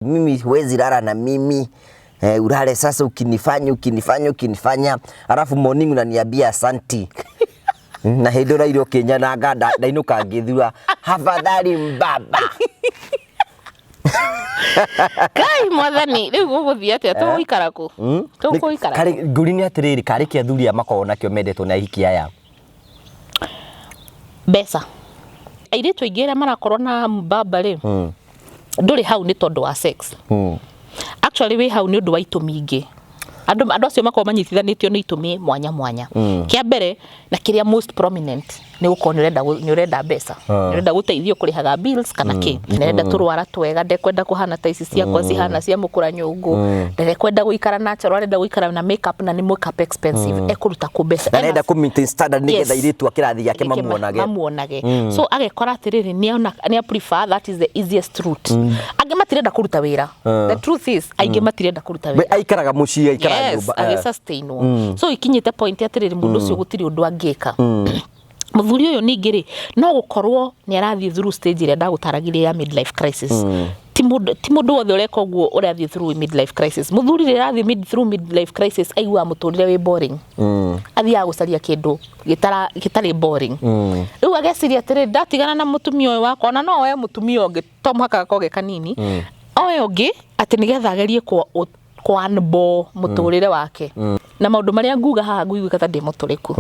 Mimi huwezi lala na mimi eh, ulale sasa ukinifanya ukinifanya ukinifanya alafu morning unaniambia asanti na hĩndĩ ũraire ũkĩnyananga ndainũka ngĩthura hafadhali mbaba. Kai mwathani, rĩu gũgũthiĩ atĩa? Tũgũikara kũ? Tũgũikara Karĩ ngũri nĩ atĩrĩrĩ, karĩ kĩ athuri aya makoragwo nakĩo mendetwo nĩ ahiki aya? Mbeca. Airĩtu aingĩ arĩa marakorwo na mbamba rĩ, ndũrĩ hau nĩ tondũ wa sex. Actually wĩ hau nĩ ũndũ wa itũmi ingĩ. Andũ andũ acio makoragwo manyitithanĩtio nĩ itũmi mwanya mwanya. Kĩa mbere na kĩrĩa most prominent nĩ gũkorwo nĩ ũrenda nĩ ũrenda mbeca. Nĩ ũrenda gũteithio kũrĩhaga bills kana kĩ. Nĩ arenda tũrwara twega, ndekwenda kũhana ta ici ciakwa cihana cia mũkũra nyũngũ. Ndekwenda gũikara natural, arenda gũikara na makeup na nĩ makeup expensive. Ekũruta kũ mbeca? Na arenda kũ maintain standard nĩgetha airĩtu a kĩrathi gĩake mamuonage. Mamuonage. So agekora atĩrĩrĩ, nĩona nĩ prefer, that is the easiest route. Angĩ matirenda kũruta wĩra. The truth is aingĩ matirenda kũruta We wĩra. Aikaraga mũciĩ, aikaraga nyũmba. Agĩsustainwo. So ikinyĩte point atĩrĩrĩ, mũndũ ũcio gũtirĩ ũndũ angĩka. Mũthuri ũyũ ningĩ rĩ, no gũkorwo nĩ arathiĩ through stage ĩrĩa ndagũtaragĩria ya midlife crisis. Ti mũndũ wothe ũreka ũguo ũrathiĩ through midlife crisis. Mũthuri rĩrĩa arathiĩ through midlife crisis, aiguaga mũtũrĩre wĩ boring. Athiaga gũcaria kĩndũ gĩtarĩ boring. Rĩu ageciria atĩrĩrĩ, ndatigana na mũtumia ũyũ wakwa, ona no oe mũtumia ũngĩ, to mũhaka gakorwo ge kanini, oe ũngĩ atĩ nĩgetha agerie kwanbo mũtũrĩre wake. Na maũndũ marĩa nguga haha nguiguĩka ta ndĩ mũtũrĩku.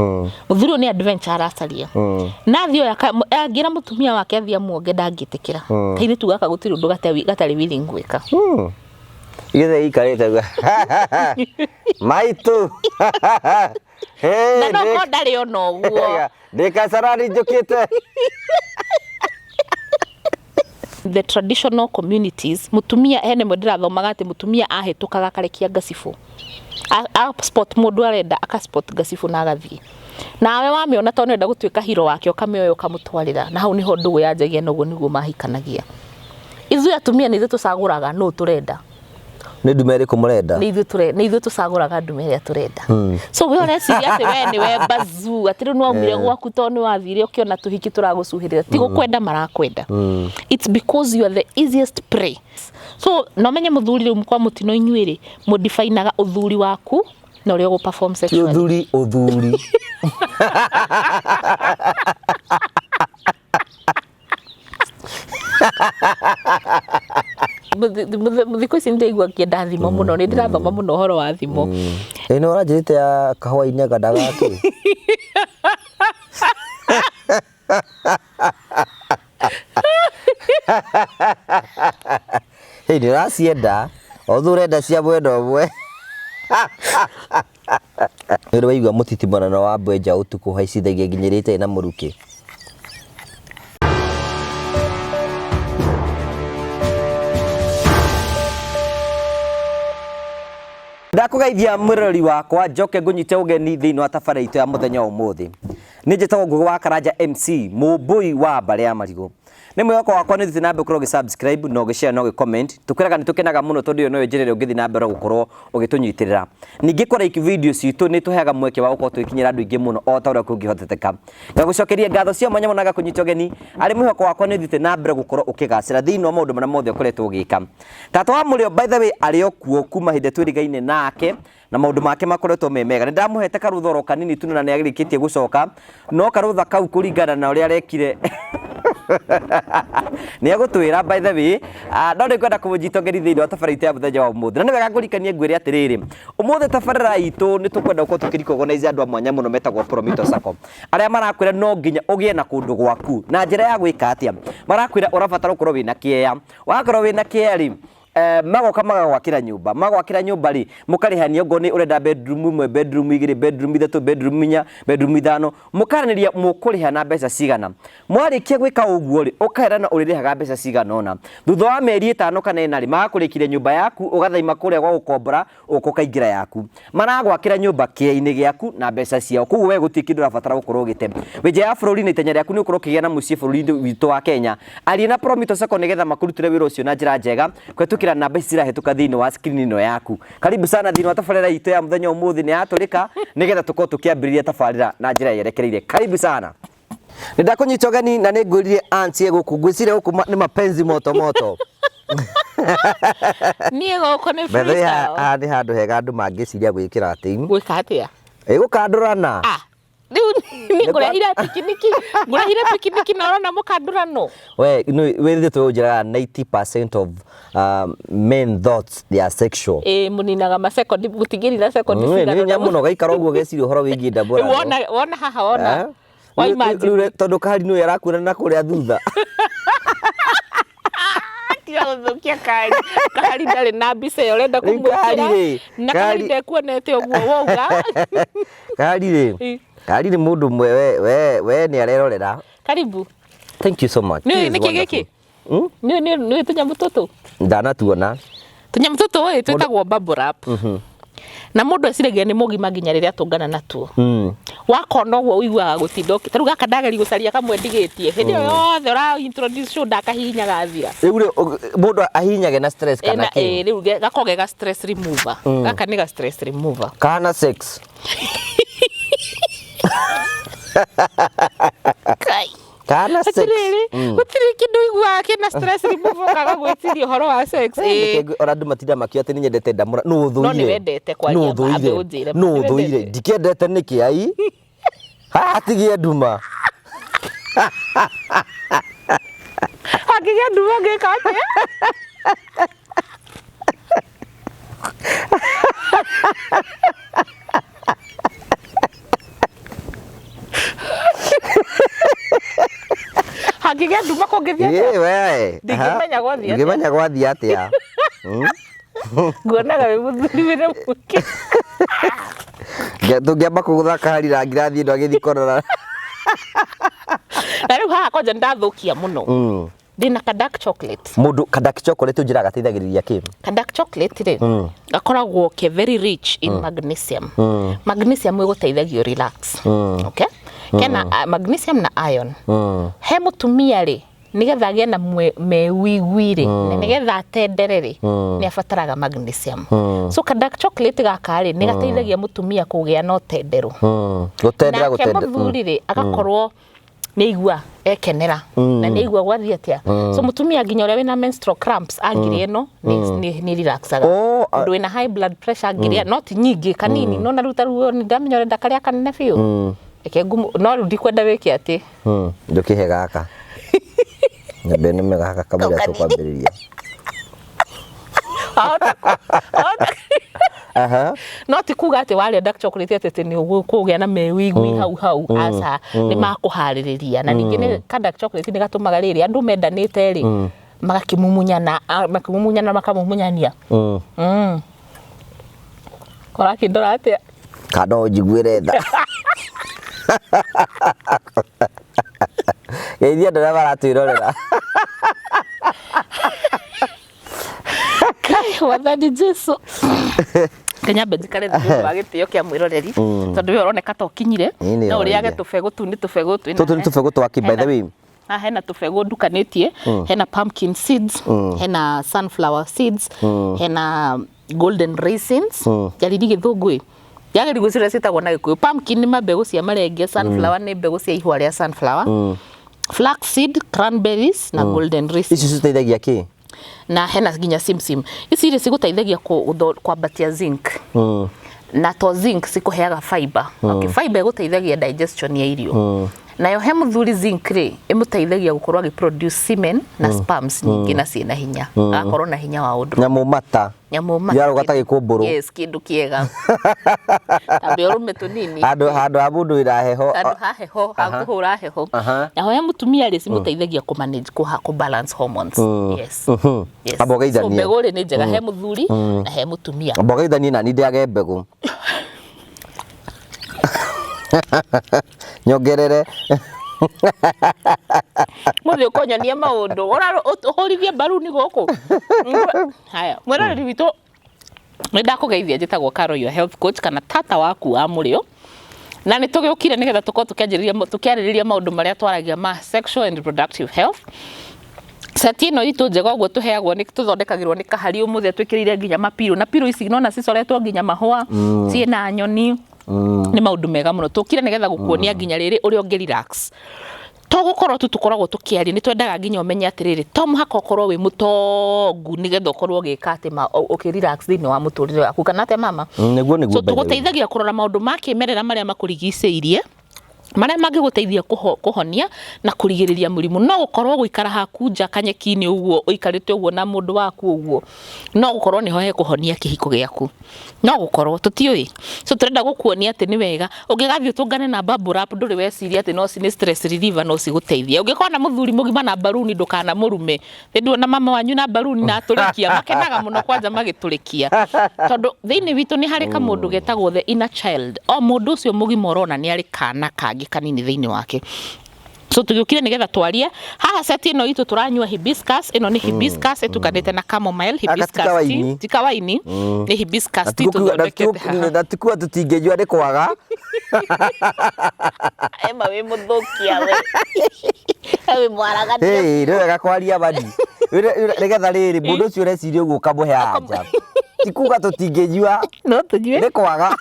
Mũthuri ũyũ nĩ adventure aracaria. Na athiĩ oya angĩra mũtumia wake athiĩ amuonge, ndangĩtĩkĩra. Kairĩtu gaka gũtirĩ ũndũ gatarĩ willing gwĩka. Githe ikarĩte guo maitũ. Hey, Na no korwo ndarĩ ona ũguo. Ndĩ kacarani njũkĩte. The traditional communities, mutumia hene mwe ndĩrathomaga atĩ mutumia ahĩtũkaga akarekia ngacibũ. A spot mũndũ arenda, aka spot ngacibũ na agathiĩ. Nawe wamĩona tondũ nĩũrenda gũtuĩka hero wake, ũkamĩoya ũkamũtwarĩra, na hau nĩho ndũgũ yanjagia na ũguo nĩguo mahikanagia. Ithuĩ atumia nĩ ithuĩ tũcagũraga nũ tũrenda. Nĩ ndume ĩrĩkũ mũrenda? Nĩ ithuĩ tũcagũraga ndume ĩrĩa tũrenda. So we ũreciria atĩ we nĩwe bazuu, atĩ rĩu nĩwaumire gwaku tondũ nĩwathire ũkĩona tũhiki tũragũcuhĩrĩra. Ti gũkwenda marakwenda. It's because you are the easiest prey. So na ũmenye mũthuri rĩu kwa mũtino inyuĩ rĩ, mũdefinaga ũthuri waku na ũrĩa ũgũ perform Ti sexually. ũthuri, ũthuri. Thikũ ici nĩndĩraigua ngĩenda thimo mũno, nĩ ndĩrathoma mũno ũhoro wa thimo. Ĩ nĩ ũranjĩrĩte ya kahũa-inĩ anga ndagakĩ. Ĩ nĩ ũracienda, othe ũrenda cia mwena ũmwe. Nĩ ũrĩ waigua mũtitimũrano wa mbwe nja ũtukũ haicithagia nginya ĩrĩa ĩtarĩ na mũrukĩ? Ndakũgeithia mwĩroreri wakwa, njoke ngũnyite ũgeni thĩinĩ wa tabarĩra itũ ya mũthenya wa ũmũthĩ. Nĩ njĩtagwo Ngũgĩ wa Karanja MC, mũmbũi wa mbarĩ ya marigũ. Nĩ mwĩhoko wakwa nĩ ũthiĩte na mbere gũkorwo ũgĩ subscribe na ũgĩ share na ũgĩ comment. Tũkwĩraga nĩ tũkenaga mũno tondũ ĩyo noyo njĩra ĩrĩa ũngĩthiĩ na mbere gũkorwo ũgĩtũnyitĩrĩra. Ningĩ kũ like video citũ nĩ tũheaga mweke wa gũkorwo tũgĩkinyĩra andũ aingĩ mũno o ta ũrĩa kũngĩhoteteka. Ngagũcokeria ngatho cia mwanya mũno na ngakũnyita ũgeni arĩ mwĩhoko wakwa nĩ ũthiĩte na mbere gũkorwo ũkĩgacĩra thĩinĩ wa maũndũ marĩa mothe ũkoretwo ũgĩka. Tata wa Mũrĩo by the way arĩ o kuo kuma hĩndĩ twĩrigaine nake na maũndũ make makoretwo me mega. Nĩ ndamũhete karũtha oro kanini tu na nĩ arĩkĩtie gũcoka, no karũtha kau kũringana na ũrĩa arekire nĩ egũtwĩra by the way. No nĩ ngwenda kũmũnyita ũgeni thĩinĩ wa tabarĩra itũ ya mũthenya wa ũmũthĩ. Na nĩ wega ngũririkanie ngwĩre atĩrĩrĩ, ũmũthĩ tabarĩra itũ nĩ tũkwenda gũkorwo tũkĩ recognize andũ a mwanya mũno metagwo Promito Sacco, arĩa marakwĩra no nginya ũgĩe na kũndũ gwaku. Na njĩra ya gwĩka atĩa? Marakwĩra ũrabatara ũkorwo wĩna kĩea. Wakorwo wĩna kĩea rĩ, magoka magagwakĩra nyũmba. Magwakĩra nyũmba rĩ, mũkarĩhania okorwo nĩ ũrenda bedroom ĩmwe, bedroom igĩrĩ, bedroom ithatũ, bedroom inya, bedroom ithano, mũkaranĩria mũkũrĩha na mbeca cigana. Mwarĩkia gwĩka ũguo rĩ, ũkerana ũrĩrĩhaga mbeca cigana ũna. Thutha wa mĩeri 5 kana 4 rĩ, magakũrĩkĩria nyũmba yaku, ũgathaima kũrĩa gwa gũkombora, ũka ũkaingĩra yaku. Maragwakĩra nyũmba kĩea-inĩ gĩaku na mbeca ciao, koguo we gũtirĩ kĩndũ ũrabatara gũkorwo ũgĩte. Wĩ nja ya bũrũri na itanya rĩaku nĩ ũkorwo ũkĩgĩa na mũciĩ bũrũri-inĩ witũ wa Kenya, aria na Promito Sacco nĩgetha makũrutĩre wĩra ũcio na njĩra njega kũhetũkĩra namba ici cirahĩtũka thĩinĩ wa screen ĩno yaku. Karibu sana thĩinĩ wa tabarĩra itũ ya mũthenya ũmũthĩ nĩ yatũrĩka nĩgetha tũkorwo tũkĩambĩrĩria tabarĩra na njĩra yerekereire. Karibu sana. Nĩ ndakũnyita ũgeni na nĩ ngwĩrire auntie gũkũ, ngwĩciria gũkũ nĩ mapenzi moto moto. Niĩ gũkũ nĩ By the way, freestyle. haha nĩ handũ hega andũ mangĩciria gwĩkĩra atĩ Gwĩka atĩa? Ĩgũkandũrana. Ah, rĩu niĩ ngũrehire pikiniki, ngũrehire pikiniki na ũrona mũkandũrano. We wĩthĩ tũnjĩraga 90% of men thoughts, they are sexual. Ĩĩ, mũninaga masekondi, mũtingĩnina sekondi Nĩ cigana hinya ũna. mũno gaikara ũguo geciria ũhoro wĩgiĩ Rĩu ndambũrano. wona haha wona. Wa imagine. Rĩu tondũ kahari nĩwe arakuona na kũrĩa thutha. Tiga gũthũkia kahari. Kahari ndarĩ na mbica ĩyo ũrenda Rĩu kahari kũmwĩkĩra. rĩ, Na kahari kahari- ndekuonete ũguo wauga. Kahari rĩ, Ĩ. kahari nĩ mũndũ ũmwe we nĩ arerorera. Karibu. Thank you so much. Nĩ This is nĩkĩ wonderful. gĩkĩ? Nĩ tũnyamũ tũtũ? Ndanatuona. Tũnyamũ tũtũ ĩ twĩtagwo bubble wrap. Na mũndũ eciragia nĩ mũgima nginya rĩrĩa atũngana natuo. Wakona ũguo ũiguaga gũtinda ũkĩ. Ta rĩu gaka ndageria gũcaria kamwe ndigĩtie. Hĩndĩ ĩyo yothe ũra introduce show ndakahihinya gathira. Rĩu rĩ, mũndũ ahihinyage na stress kana Ĩna kĩ? ĩ rĩu gakoragwo ge ga stress remover. Gaka nĩ ga stress remover. Kana sex. Kai. Kana sex. Atirĩrĩ, gũtirĩ kĩndũ ũiguaga kĩna stress remover ũkaga gwĩciria ũhoro wa sex. Ĩĩ. Reke ona andũ matinda makiuga atĩ nĩ nyendete ndamũra nũ ũthũire. No nĩ wendete kwaria Nũ ma, ambe ũthũire. ũnjĩre ma, Nũ nĩ ũthũire. wendete? Ndikĩendete nĩkĩ ai? Haha hatigie nduma. Hangĩgĩa nduma ũngĩka atĩa? Hangĩgĩa nduma kũngĩthiĩ atĩa? Ĩ we. Ndingĩmenya gwathiĩ atĩa. Ndingĩmenya gwathiĩ atĩa. Nguonaga wĩ mũthuri wĩna mũke. Tũngĩamba kũgũtha kahari na ngirathi ĩno agĩthiĩ kũrora. Na rĩu haha kwanja nĩndathũkia mũno. Ndĩna ka dark chocolate. Mũndũ ka dark chocolate ũnjĩraga gateithagĩrĩria kĩ? Ka dark chocolate rĩ, gakoragwo ke very rich in magnesium. Magnesium ĩgũteithagia relax. Okay? Kena magnesium na iron. He mũtumia rĩ, nĩgetha agĩe na mewĩigwi rĩ, na nĩgetha atendere rĩ, nĩ abataraga magnesium. So ka dark chocolate gaka rĩ, nĩ gateithagia mũtumia kũgĩa na ũtenderũ. Gũtendera Nake gũtendera. mũthuri rĩ, agakorwo nĩ aigua ekenera na nĩ aigua gwathiĩ atĩa. So mũtumia nginya ũrĩa wĩna menstrual cramps angĩrĩa ĩno nĩ relaxaga. Oh, Mũndũ wĩna high blood pressure angĩrĩa no ti nyingĩ kanini, no na rĩu ta rĩu nĩ ndamenya ũrenda karĩa kanene biũ. Reke ngumu, no rĩu ndikwenda wĩke atĩ. Ndũkĩhe gaka. Nyambe nĩme gaka kamũira Kau kanini. tũkwambĩrĩria. Wahota wahota Aha. No ti kuga atĩ warĩa dark chocolate atĩ nĩ ũkũgĩa na mewĩigwi hau hau, aca, nĩ makũharĩrĩria. Na ningĩ nĩ ka dark chocolate nĩ gatũmaga rĩrĩ andũ mendanĩte rĩ magakĩmumunyana, makĩmumunyana makamumunyania. Ũrakĩndora atĩa? Kana no ũnjiguĩre tha. Geithia andũ arĩa maratwĩrorera. Kai, wathani Jesu. Kenya njikare thĩ nĩ ũndũ wa gĩtĩo kĩa mwĩroreri tondũ we ũroneka ta ũkinyire. Ĩĩ, nĩ No ũrĩage ũroria. tũbegũ tu, nĩ tũbegũ twĩna. Tũtũ nĩ tũbegũ twaki by the way. Haha hena tũbegũ ndukanĩtie, hena pumpkin seeds, hena sunflower seeds, hena golden raisins. Njariri gĩthũngũ ĩ njagĩrĩirwo gwĩciria ciĩtagwo na gĩkũyũ. Pumpkin nĩ mambegũ cia marenge, sunflower nĩ mbegũ cia ihũa rĩa sunflower, flax seed, cranberries na golden raisins. Ici citeithagia kĩ? Na hena nginya simsim. Ici rĩ cigũteithagia kwambatia zinc. Na to zinc cikũheaga fiber. Okay, fiber ĩgũteithagia digestion ya irio. Nayo he mũthuri zinc rĩ ĩmũteithagia gũkorwo agĩ produce semen na sperms nyingĩ na ciĩna hinya, agakorwo na hinya wa ũndũ. Nyamũ mata. Nyamũ mata. Yarũga ta gĩkũmbũrũ. Yes, kĩndũ kĩega. Tambe ũrũme tũnini. Handũ ha mũndũ wĩna heho. Handũ ha heho, ha kũhũra heho. Aha. Naho ya mũtumia rĩ cimũteithagia kũ manage kũ balance hormones. Yes. Yes. Amba So ũgeithanie. mbegũ rĩ nĩ njega he mũthuri na he mũtumia. Amba ũgeithanie nani ndĩage mbegũ. Nyongerere. Mũthĩ ũkonyonia maũndũ. Ũhũrithie mbaruni gũkũ. Haya, mwĩroreri witũ nĩ ndakũgeithia, njĩtagwo Carol, your health coach kana tata waku wa mũrĩo. Na nĩ tũgĩũkire nĩgetha tũkorwo tũkĩarĩrĩria maũndũ marĩa twaragia ma sexual and reproductive health. Seti ĩno itũ njega ũguo tũheagwo nĩ tũthondekagĩrwo nĩ kahari ũmũthĩ twĩkĩrĩire nginya mapiro na piro ici nona cicoretwo nginya mahũa ciĩna nyoni. Nĩ maũndũ mega mũno tũkire nĩgetha gũkuonia nginya rĩrĩ ũrĩa ũngĩ relax. To gũkorwo tu tũkoragwo tũkĩaria, nĩ twendaga nginya ũmenye atĩrĩrĩ, to mũhaka ũkorwo wĩ mũtongu nĩgetha ũkorwo ũgĩka atĩ ũkĩ relax thĩinĩ wa mũtũrĩre waku, kana atĩa mama? Nĩguo nĩguo. So by the way. Tũgũteithagia kũrora maũndũ ma kĩmerera marĩa makũrigicĩirie, marĩa mangĩgũteithia kũhonia na kũrigĩrĩria mũrimũ. No gũkorwo gũikara haku nja kanyeki-inĩ ũguo, ũikarĩte ũguo na mũndũ waku ũguo, no gũkorwo nĩho hekũhonia kĩhiko gĩaku. No gũkorwo tũtiũĩ. So tũrenda gũkuonia atĩ nĩ wega ũngĩgathiĩ ũtũngane na bubble wrap, ndũrĩ weciria atĩ no nĩ stress reliever, no cigũteithie. Ũngĩkona mũthuri mũgima na mbaruni, ndũkanamũrume. Hĩndĩ na mama wanyu na mbaruni na atũrĩkia makenaga mũno kwanja magĩtũrĩkia, tondũ thĩinĩ witũ nĩ harĩ kamũndũ getagwo the inner child. O mũndũ ũcio mũgima ũrona nĩ arĩ kana kangĩ kanini thĩinĩ wake. So tũgĩũkire nĩgetha twarie haha. Set ĩno itũ tũranyua hibiscus, ĩno nĩ hibiscus ĩtukanĩte na chamomile. Aka ti Hibiscus tea. Kawaini. Ti kawaini, nĩ hibiscus tea tũthondekete haha. Na tikua tũtingĩnyua nĩ kwaga. Ema, wĩ mũthũkia, we wĩ mwaragania. Hey, nĩ wega kwaria mani nĩgetha rĩrĩ mũndũ ũcio ũreciria ũguo ũkamũhe anja. Ti kuga tũtingĩnyua. No tũnyue. Nĩ kwaga.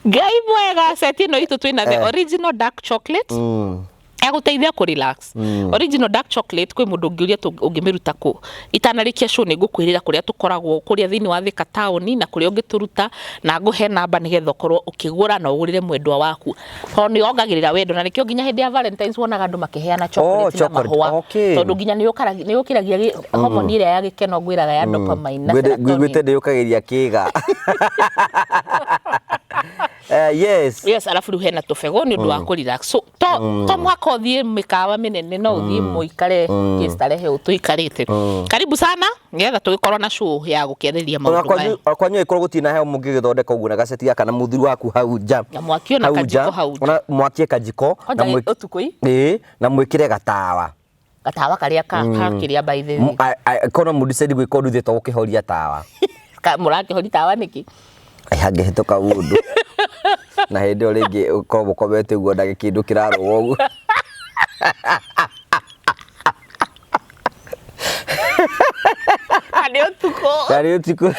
Ngai mwega. Set ĩno itũ twĩna the original dark chocolate agũteithia kũ relax. Original dark chocolate, kwĩ mũndũ ũngĩũria ũngĩmĩruta kũ. Itanarĩkia show nĩ ngũkwĩrĩra kũrĩa tũkoragwo, kũrĩa thĩinĩ wa Thika taũni, na kũrĩa ũngĩtũruta, na ngũhe namba nĩgetha ũkorwo ũkĩgũra na ũgũrĩre mwendwa waku, tondũ nĩ yongagĩrĩra wendo, na nĩkĩo nginya hĩndĩ ya Valentines wonaga andũ makĩheana chocolate na chocolate, mahũa, tondũ nginya nĩ yũkĩragia hormone ĩrĩa ya gĩkeno ngwĩraga ya dopamine na Ngwĩte serotonin. Ndĩyũkagĩria kĩga. Yes. Yes, arabu rĩu hena tũbegũ nĩ ũndũ wa kũ relax. So to mũhaka ũthiĩ mĩkawa mĩnene, no ũthiĩ mũikare kĩstarehe ũũ tũikarĩte. Karibu sana nĩgetha tũgĩkorwo na show ya gũkĩarĩrĩria Ona maũndũ maya. Kwanyu ĩkorwo gũtirĩ na heho, mũngĩgĩthondeka ũguo na gaceti gaka na mũthuri waku hau nja. Na mwakie ona Hau kajiko nja, hau nja. ona mwakie kajiko Kwanja na ũtukũ ĩ? Ĩĩ, na mwĩkĩre gatawa. Gatawa karĩa ka kĩrĩa, by the way. Kona mũndicedi gwĩka ũndũ ithuĩ to gũkĩhoria tawa. Mũrakĩhoria tawa nĩkĩ? Hangĩhĩtũka mũndũ na hĩndĩ ĩyo rĩngĩ ũkorwo mũkomete ũguo na kĩndũ kĩrarũga ũguo. Na nĩ ũtukũ. Na nĩ ũtukũ.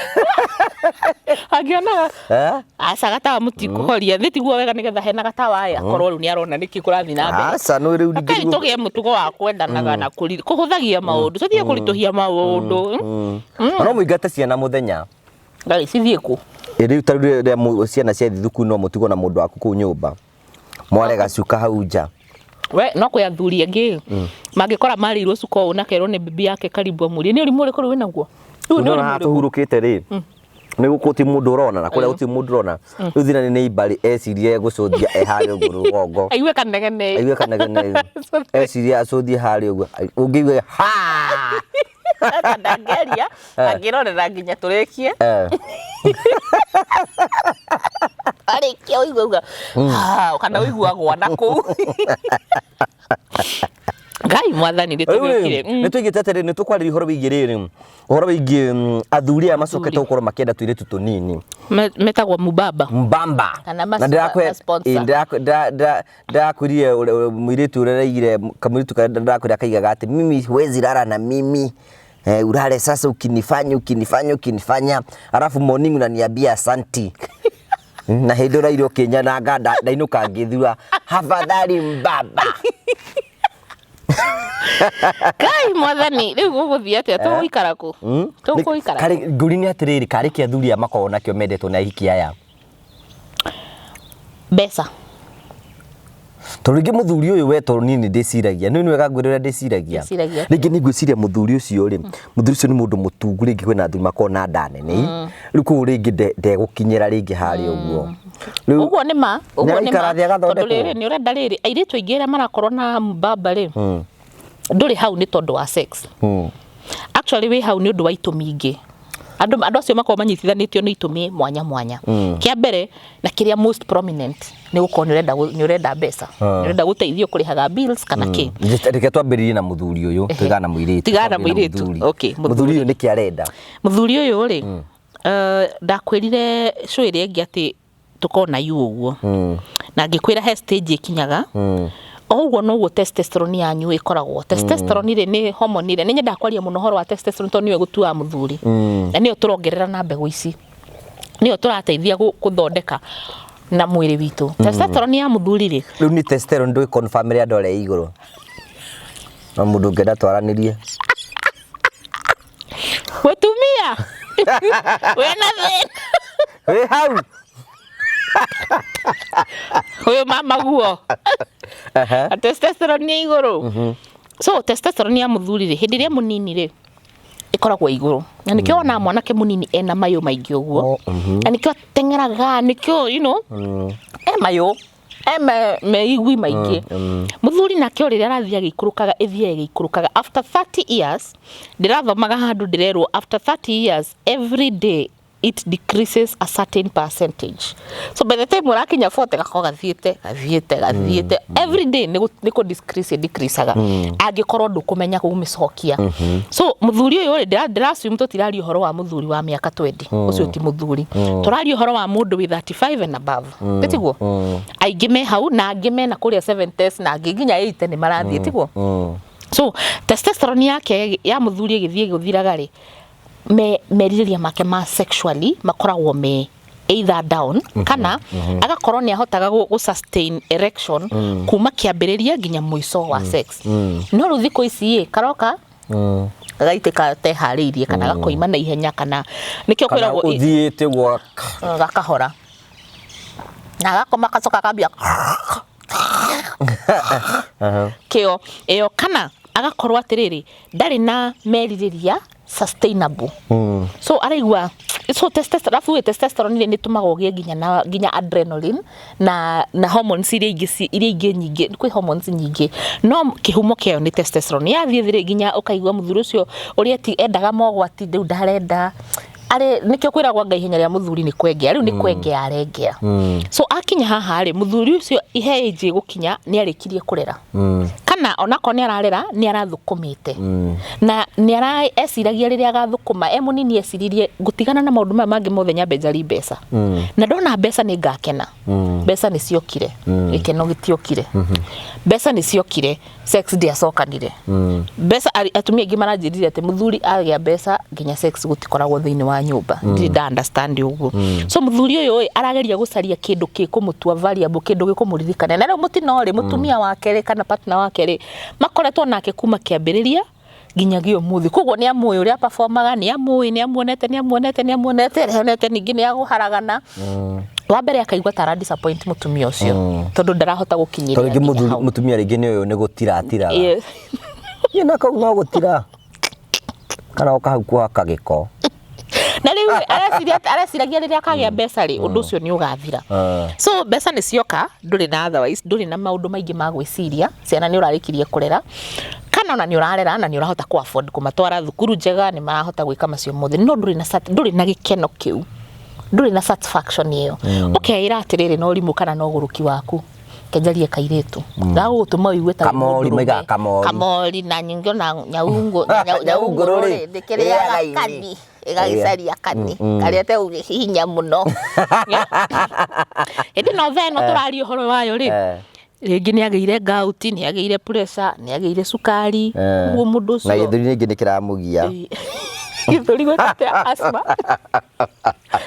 Angĩonaga. Eh? Aca, gatawa mũtikũhoria, nĩ tiguo wega, nĩgetha hena gatawa ĩ akorwo rĩu nĩ arona nĩkĩ kũrathiĩ na mbere. Aca, no rĩu Rekei ningĩ tũgĩe mũtugo wa kwendanaga na kũhũthagia maũndũ, tũtige kũritũhia maũndũ. No mũingate ciana mũthenya. Ngai, cithiĩ kũ? Ĩ, rĩu ta rĩu rĩrĩa ciana ciathiĩ thukuru, no mũtigwo na mũndũ waku kũu nyũmba, mware gacuka hau nja. We no kwĩ athuri angĩ mangĩkora marĩirwo cuka ũũ na kerwo nĩ bibi yake karibu amũrie nĩ ũrimũ ũrĩkũ rĩu wĩnaguo. Rĩu nĩ Nĩ ũrimũ haha ũrĩkũ? tũhurũkĩte rĩ, nĩ gũkũ ti mũndũ ũrona na kũrĩa gũtirĩ mũndũ ũrona. Rĩu thĩna nĩ neighbor ecirie gũcũthia e harĩa ũguo rũgongo. Aigue kanegene. Aigue kanegene, ecirie acũthie harĩa ũguo, ũngĩigue ha. Sasa ndangĩaria, angĩrorera nginya tũrĩkie. Arĩkia ũigue uga "Ah," kana ũiguagwo na kũu. Ngai mwathani, nĩ Rĩu rĩ, tũgĩũkire. nĩ tũigĩte atĩrĩ, nĩ tũkwarĩria ũhoro wĩgiĩ rĩrĩ, ũhoro wĩgiĩ athuri aya macokete Athuri. gũkorwo makĩenda tũirĩtu tũnini. Metagwo mubaba. Mbamba. Kana Na ma sponsor. ĩ, ndĩrakwĩrire mũirĩtu ũrĩa ũraigire kamũirĩtu karĩa ndĩrakwĩra kaigaga atĩ mimi huwezi lala na mimi, ulale sasa ukinifanya ukinifanya ukinifanya, alafu morning unaniambia asanti, na hĩndĩ ũraire ũkĩnyananga ndainũka ngĩthura hafadhali mbaba. Ngai mwathani, rĩu gũgũthiĩ atĩa? Tũgũikara kũ? Tũgũikara kũ? Ngũri nĩ atĩrĩrĩ, karĩ kĩ athuri aya makoragwo nakĩo mendetwo nĩ ahiki aya? Mbeca. Tondũ rĩngĩ mũthuri ũyũ we, tondũ niĩ nĩ ndĩciragia, nĩ wega ngwĩre ũrĩa ndĩciragia. Ndĩciragia. Rĩngĩ nĩ ngwĩciria mũthuri ũcio rĩ, mũthuri ũcio nĩ mũndũ mũtungu, rĩngĩ kwĩna athuri makoragwo na nda nene, rĩu koguo rĩngĩ ndegũkinyĩra rĩngĩ harĩa ũguo. Rĩu Ũguo nĩ ma, ũguo nĩ nĩaraikara ma. thĩ agathondekwo. Tondũ rĩrĩ, nĩ ũrenda rĩrĩ, airĩtu aingĩ arĩa marakorwo na mbamba rĩ, ndũrĩ hau nĩ tondũ wa sex. Actually wĩ hau nĩ ũndũ wa itũmi ingĩ. Andũ acio makoragwo manyitithanĩtio nĩ itũmi mwanya mwanya. Kĩa mbere na kĩrĩa most prominent nĩ gũkorwo nĩ ũrenda mbeca, nĩ ũrenda gũteithio kũrĩhaga bills kana kĩ. Reke twambĩrĩrie na mũthuri ũyũ, tigana na mũirĩtu. Tigana na Twambĩrĩrie mũirĩtu. mũthuri. Okay, mũthuri ũyũ nĩkĩ arenda? Mũthuri ũyũ rĩ, ndakwĩrire show ĩrĩa ĩngĩ atĩ tũkorwo na yu ũguo, na ngĩkwĩra he stage ĩkinyaga o ũguo noguo testosterone yanyu ĩkoragwo. Testosterone rĩ, nĩ hormone ĩrĩa nĩ nyendaga kwaria mũno ũhoro wa testosterone, tondũ nĩyo ĩgũtuaga mũthuri, na nĩyo tũrongerera na mbegũ ici, nĩyo tũrateithia gũthondeka. Na mwĩrĩ witũ, testosterone ya mũthuri rĩ, Rĩu nĩ testosterone ndũĩ confirm ĩrĩa andũ arĩa igũrũ no mũndũ ũngĩenda twaranĩrie. Mũtumia wĩna thĩna. Wĩ hau. Ũyũ mama guo testosterone nĩ igũrũ. So testosterone ya mũthuri rĩ, hĩndĩ ĩrĩa mũnini rĩ, ĩkoragwo igũrũ, na nĩkĩo wonaga mwanake mũnini ena mayũ maingĩ ũguo. Na nĩkĩo ateng'eraga, nĩkĩo e mayũ e meigui maingĩ. Mũthuri nake o rĩrĩa arathiĩ agĩikũrũkaga, ĩthiaga ĩgĩikũrũkaga. After 30 years, ndĩrathomaga handũ ndĩrerwo after 30 years every day it decreases a certain percentage. So by the time ũrakinya 40, gakorwo gathiĩte gathiĩte gathiĩte. Every day nĩ kũ decrease decreasaga angĩkorwo ndũkũmenya kũmĩcokia. So mũthuri ũyũ rĩ, ndĩra assume tũtiraria ũhoro wa mũthuri wa mĩaka 20, ũcio ti mũthuri. Tũraria ũhoro wa mũndũ wĩ 35 and above, tiguo? Aingĩ me hau, na angĩ mena kũrĩa 70s, na angĩ nginya 80 nĩ marathiĩ, tiguo? So testosterone yake ya mũthuri ĩgĩthiĩ ĩgĩthiraga rĩ, me merirĩria make ma sexually makoragwo me either down, kana agakorwo nĩ ahotaga gũ sustain erection kuma kĩambĩrĩria nginya mũico wa sex. No rĩu thikũ ici ĩ karoka gagaitĩka teharĩirie, kana gakoima na ihenya, kana nĩkĩo kana kwĩragwo ũthiĩte ũguo. Gakahora na gakoma, gacoka kambia kĩo ĩyo, kana agakorwo atĩrĩrĩ, ndarĩ na merirĩria sustainable. So araigua, so testosterone, arabu ĩ testosterone nĩ ĩtũmaga ũgĩe nginya na nginya adrenaline na hormones iria ingĩ iria ingĩ nyingĩ. Kwĩ hormones nyingĩ, no kĩhumo kĩayo nĩ testosterone. Yathiĩ thĩ, nginya ũkaigua mũthuri ũcio ũrĩa ti endaga mogwati rĩu ndarenda. Arĩ nĩkĩo kwĩragwo anga ihenya rĩa mũthuri nĩ kwengea, rĩu nĩ kwengea arengea. So akinya haha rĩ, mũthuri ũcio ihe age ĩgũkinya nĩ arĩkirie kũrera, kana onakorwo nĩ ararera, nĩ arathũkũmĩte na nĩ ara eciragia rĩrĩa agathũkũma e mũnini, eciririe ngũtigana na maũndũ maya mangĩ mothe, nyambe njari mbeca, na ndona mbeca nĩ ngakena. Mbeca nĩ ciokire, gĩkeno gĩtiokire. Mbeca nĩ ciokire, sex ndĩacokanire. Mbeca atumia aingĩ maranjĩrire atĩ mũthuri agĩa mbeca nginya sex gũtikoragwo thĩinĩ wa nyũmba. Ndirĩ nda understand ũguo. So mũthuri ũyũ ĩ arageria gũcaria kĩndũ gĩkũmũtua valuable, kĩndũ gĩkũmũririkania. Na rĩu mũtino rĩ, mũtumia wake rĩ, kana partner wake rĩ, makoretwo nake kuma kĩambĩrĩria nginyagia ũmũthĩ, koguo nĩ amũĩ ũrĩa performaga, nĩ amũĩ, nĩ amuonete, nĩ amuonete, nĩ amuonete, nĩ ningĩ nĩ agũharagana. Wa mbere akaigua ta ara disappoint mũtumia ũcio tondũ ndarahota gũkinyĩrĩra Tondũ rĩngĩ nginya mũthuri hau. Mũtumia rĩngĩ nĩ ũyũ nĩ gũtiratiraga. Yes. Niĩ na kau no gũtira kana oka hau kũhaka gĩko. Na rĩu areciragia rĩrĩa akagĩa mbeca rĩ, ũndũ ũcio nĩ ũgathira. So mbeca nĩ cioka, ndũrĩ na otherwise ndũrĩ na maũndũ maingĩ ma gwĩciria. Ciana nĩ ũrarĩkirie kũrera, kana ona nĩ ũrarera, na nĩ ũrahota kũ afford kũmatwara thukuru njega, nĩ marahota gwĩka macio mothe, no ndũrĩ na ndũrĩ na gĩkeno kĩu, ndũrĩ na satisfaction ĩyo. Ũkeĩra atĩrĩrĩ, no ũrimũ kana no ũgũrũki waku, kenjarie kairĩtu gagũgũtũma ũigue ta wĩ Kamori, mũndũrũme. moigaga kamori. Kamori na nyingĩ ona nyaungu Nyaungũrũ rĩ, ndĩkĩrĩaga ĩrĩaga ini. kani ĩgagĩcaria kani karĩa tegũkĩhihinya mũno. Ĩndĩ no thaa ĩno tũraria ũhoro wayo rĩ, rĩngĩ nĩ agĩire gout, nĩ agĩire pressure, nĩ agĩire cukari. Koguo mũndũ Na ũcio gĩthũri rĩngĩ nĩ kĩramũgia. Gĩthũri gwĩkĩte asthma,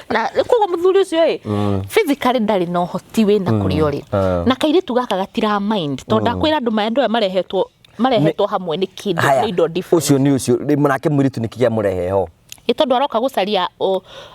na koguo mũthuri ũcio ĩ physically ndarĩ na ũhoti wĩna kũrĩa ũrĩ. Na kairĩtu gaka gatira mind, tondũ ndakwĩra andũ maya, andũ aya marehetwo hamwe nĩ kĩndũ Haya, nĩ indo different. Ũcio nĩ ũcio. Rĩ, nake mũirĩtu nĩ kĩrĩa mũrehe ho? Ĩ tondũ aroka gũcaria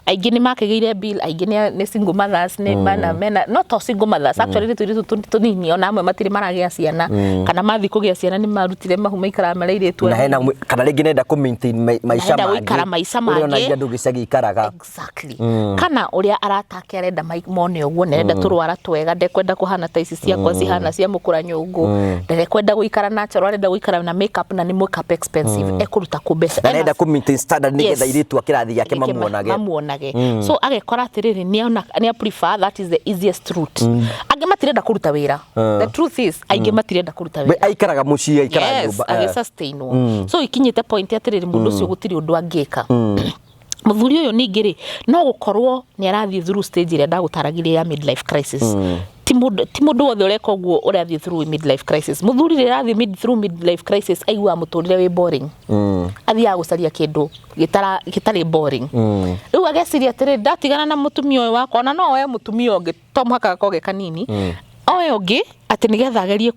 aingĩ nĩ makĩgĩire bill, aingĩ nĩ single mothers, nĩ mana mena no to single mothers actually, nĩ tũirĩtu tũnini, ona amwe matirĩ maragĩa ciana, kana mathiĩ kũgĩa ciana nĩ marutire mahu, maikaraga marĩ airĩtu Na hena anini. kana rĩngĩ nenda kũ maintain maica Arenda mangĩ gũikara maica ũrĩa ona mangĩ. ingĩ andũ gĩcagi ikaraga. Exactly. Kana ũrĩa aratake arenda mone ũguo, nĩ arenda tũrwara twega, ndekwenda kũhana ta ici ciakwa cihana cia mũkũra nyũngũ, ndekwenda gũikara natural, arenda gũikara na makeup, na nĩ makeup expensive, ekũruta kũ mbeca? Na arenda kũ maintain standard nĩgetha airĩtu a kĩrathi gĩake mamuonage. Mamuonage. So agekora atĩrĩrĩ, nĩona nĩ prefer, that is the easiest route. Angĩ matirenda kũruta wĩra. The truth is aingĩ matirenda kũruta We wĩra. Aikaraga mũciĩ, aikaraga Yes, nyũmba. Agĩsustainwo. So ikinyĩte point atĩrĩrĩ, mũndũ ũcio gũtirĩ ũndũ angĩka. Mũthuri ũyũ ningĩ rĩ, no gũkorwo nĩ arathiĩ through stage ĩrĩa ndagũtaragĩria ya midlife crisis. Ti mũndũ wothe ũreka ũguo ũrathiĩ through midlife crisis. Mũthuri rĩrĩa arathiĩ through midlife crisis, aiguaga mũtũrĩre wĩ boring. Athiaga gũcaria kĩndũ gĩtarĩ boring. Rĩu ageciria atĩrĩ, ndatigana na mũtumia ũyũ wakwa, ona no oe mũtumia ũngĩ, to mũhaka gakorwo ge kanini, oe ũngĩ atĩ nĩgetha agerie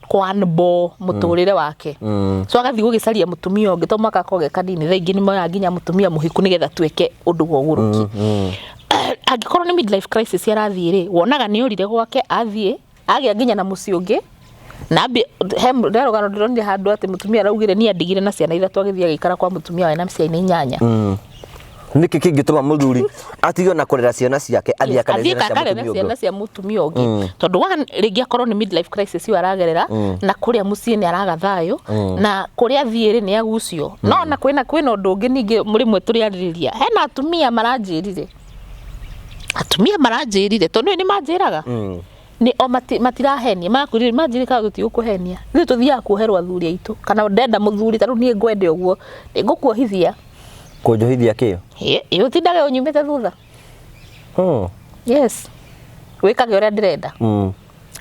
kwanbo mũtũrĩre wake. So agathiĩ gũgĩcaria mũtumia ũngĩ, to mũhaka gakorwo ge kanini. Thaa ingĩ nĩ moyaga nginya mũtumia mũhiku nĩgetha tuĩke ũndũ wa ũgũrũki. Angĩkorwo nĩ midlife crisis arathiĩ rĩ, wonaga nĩ orire gwake, athiĩ agĩa nginya na mũciĩ ũngĩ na ambie he rũgano ndĩronire handũ atĩ mũtumia araugire niĩ andigire na ciana ithatũ, agĩthiĩ agĩikara kwa mũtumia we na ciana inyanya. Nĩkĩ kĩngĩtũma mũthuri atige ona kũrera ciana ciake, athiĩ akarere athiĩ ciana cia akarere mũtumia ũngĩ? Ciana cia mũtumia ũngĩ, tondũ wa rĩngĩ akorwo nĩ midlife crisis ĩyo aragerera, na kũrĩa mũciĩ nĩ araga thayũ, na kũrĩa athiĩ rĩ, nĩ agucio. No ona kwĩna ũndũ ũngĩ ningĩ rĩmwe tũrĩarĩrĩria. Hena atumia maranjĩrire, tondũ nĩ manjĩraga nĩ o matirahenia, makwĩrire manjĩrire kana tũtigũkũhenia, ithuĩ tũthiaga kuoherwo athuri aitũ, kana ndenda mũthuri ta rĩu niĩ ngwende ũguo, nĩ ngũkuohithia. Kũnjohithia kĩ? Ĩ ũtindage ũnyumĩte thutha. Yes, wĩkage ũrĩa ndĩrenda.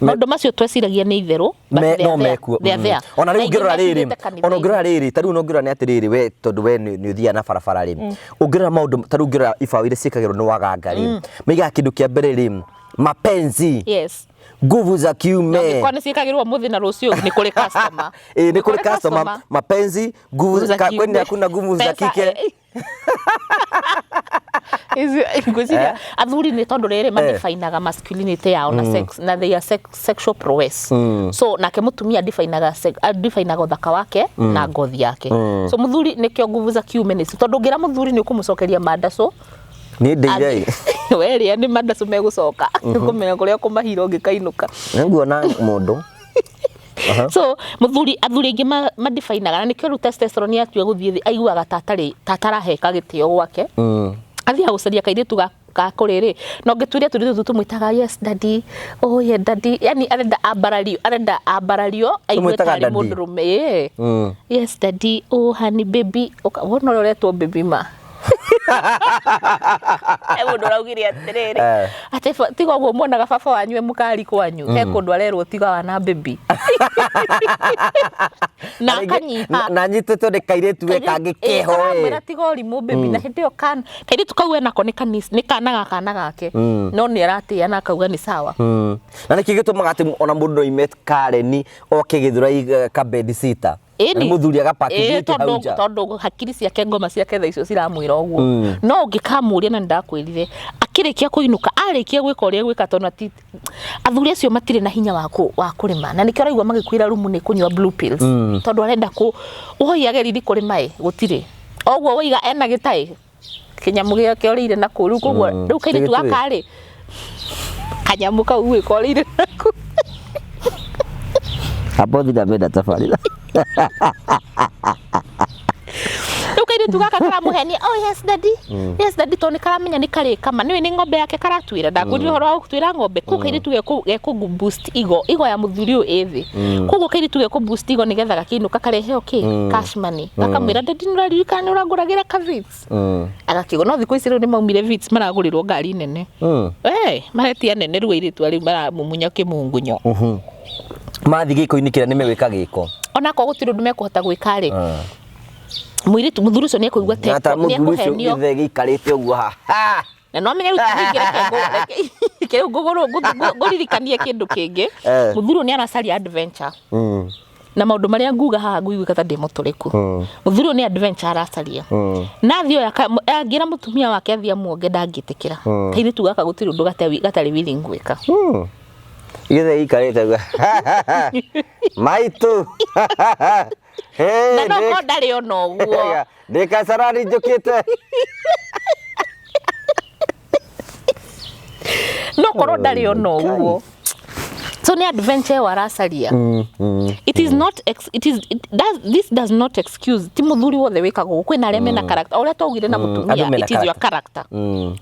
Maũndũ macio tweciragia nĩ itherũ, but they no are there. Mekuo. They are there. Ona Na rĩu ingĩ ũngĩrora rĩrĩ, mekithĩte kanitha-inĩ. Ona ũngĩrora rĩrĩ, ta rĩu no ũngĩrora nĩ atĩrĩrĩ, we tondũ we nĩ ũthiaga na barabara rĩ, ũngĩrora maũndũ ta rĩu, ũngĩrora ibaũ iria ciĩkagĩrwo nĩ waganga rĩ, maigaga kĩndũ kĩa mbere rĩ, mapenzi, nguvu za kiume. Angĩkorwo nĩ ciĩkagĩrwo mũthĩ na rũciũ nĩ kũrĩ customer. Ĩ nĩ kũrĩ customer. Mapenzi, nguvu za kwani kiume. hakuna nguvu za Pesa, kike? Ngwĩciria athuri nĩ tondũ rĩrĩ madefinaga masculinity yao na sex na their sexual prowess. So nake mũtumia definaga ũthaka wake na ngothi yake. So mũthuri nĩkĩo nguvu za kiume nĩ tondũ ũngĩra mũthuri nĩ ũkũmũcokeria mandaco. Nĩ ndĩire. Werĩa nĩ mandaco megũcoka kũmenya kũrĩa kũmahira ũngĩkainũka. Nĩnguona mũndũ. So muthuri, athuri aingĩ madefinaga, na nĩkĩo rĩu testosterone yatua gũthiĩ thĩ, aiguaga ta atarĩ ta ataraheka gĩtĩo gwake. Athiaga gũcaria kairĩtu ga kũrĩrĩ, na ũngĩtuĩria tũirĩtu tũtũ tũmwĩtaga, "Yes daddy, oh yeah daddy." Yani arenda ambarario, arenda ambarario, aigue Tũmwĩtaga tarĩ daddy? mũndũrũme. Ĩĩ. "Yes daddy, oh honey, baby." Wona ũrĩa ũretwo baby, ma he mũndũ ũraugire atĩrĩrĩ, atĩ tiga ũguo muonaga baba wanyu e mũkari kwanyu, he kũndũ arerwo tiga wana baby na akanyiha. Na nyitĩtwo nĩ kairĩtu we kangĩ keho. Karamwĩra tiga ũrimũ baby, na hĩndĩ ĩyo kairĩtu kau enako nĩ nĩ kana ga kana gake, no nĩ aratĩa na akauga nĩ sawa. Na nĩkĩ gĩtũmaga atĩ ona mũndũ no ime Karen oke Gĩthũrai kabedi sita Ĩni. na mũthuri Ĩĩ, agapakithĩtie hau tondũ nja? Tondũ hakiri ciake, ngoma ciake thaa icio ciramwĩra ũguo. No ũngĩkamũria, na nĩndakwĩrire, akĩrĩkia kũinũka, arĩkia gwĩka ũrĩa gwĩka, tondũ athuri acio matirĩ na hinya wa kũrĩma, na nĩkĩo ũraigua magĩkwĩra rumu nĩ kũnyua blue pills, tondũ arenda kũ woi ageriri kũrĩma ĩ gũtirĩ oguo waiga ena gĩtaĩ kĩnyamũ gĩake orĩire na kũu rĩu. Koguo rĩu kairĩtu Gĩtũĩ. gaka rĩ, kanyamũ kau gwĩka orĩire na kũu. Abothi ndamenda tabarĩra. Rĩu kairĩtu gaka karamũhenia, "Oh yes daddy, yes daddy," tondũ nĩ karamenya nĩ karĩ kama nĩwe nĩ ng'ombe yake karatuĩra. Ndakwĩrire ũhoro wa gũtuĩra ng'ombe kũu, kairĩtu gekũ boost ego, ego ya mũthuri ũyũ ĩ thĩ. Koguo kairĩtu gekũ boost ego nĩgetha gakĩinũka kareheo kĩ cash money, gakamwĩra, "Daddy, nĩ ũraririkana nĩ ũrangũragĩra ka Vitz?" Agakĩgwo. No thikũ ici rĩu nĩ maumire Vitz, maragũrĩrwo ngari nene. Maretia nene rĩu, airĩtu arĩu maramumunya kĩmungunyo. Mathiĩ gĩko-inĩ kĩrĩa nĩ megwĩka gĩko. Onakorwo gũtirĩ ũndũ mekũhota gwĩka rĩ, mũirĩtu, mũthuri ũcio nĩ ekũigua Na ta nĩ mũthuri ũcio ekũhenio. gĩthe gĩikarĩte ũguo ha. Na no menye rĩu ningĩ reke rĩu ngũririkanie kĩndũ kĩngĩ. Mũthuri ũyũ nĩ aracaria adventure, na maũndũ marĩa nguga haha nguiguĩka ta ndĩ mũtũrĩku. Mũthuri ũyũ nĩ adventure aracaria, na athiĩ oya angĩra mũtumia wake athiĩ amuonge, ndangĩtĩkĩra. Kairĩtu gaka gũtirĩ ũndũ gatarĩ willing gwĩka. Gĩthe gĩikarĩte ũguo maitũ. Hey, Na no korwo ndarĩ ona ũguo. Ndĩ kacarani njũkĩte. No korwo ndarĩ ona ũguo. So nĩ adventure ĩyo aracaria. It is not ex, it is it does, this does not excuse. Ti mũthuri wothe wĩkaga ũguo, kwĩna arĩa mena character, o ũrĩa twaugire na mũtumia. Andũ mena It is your character,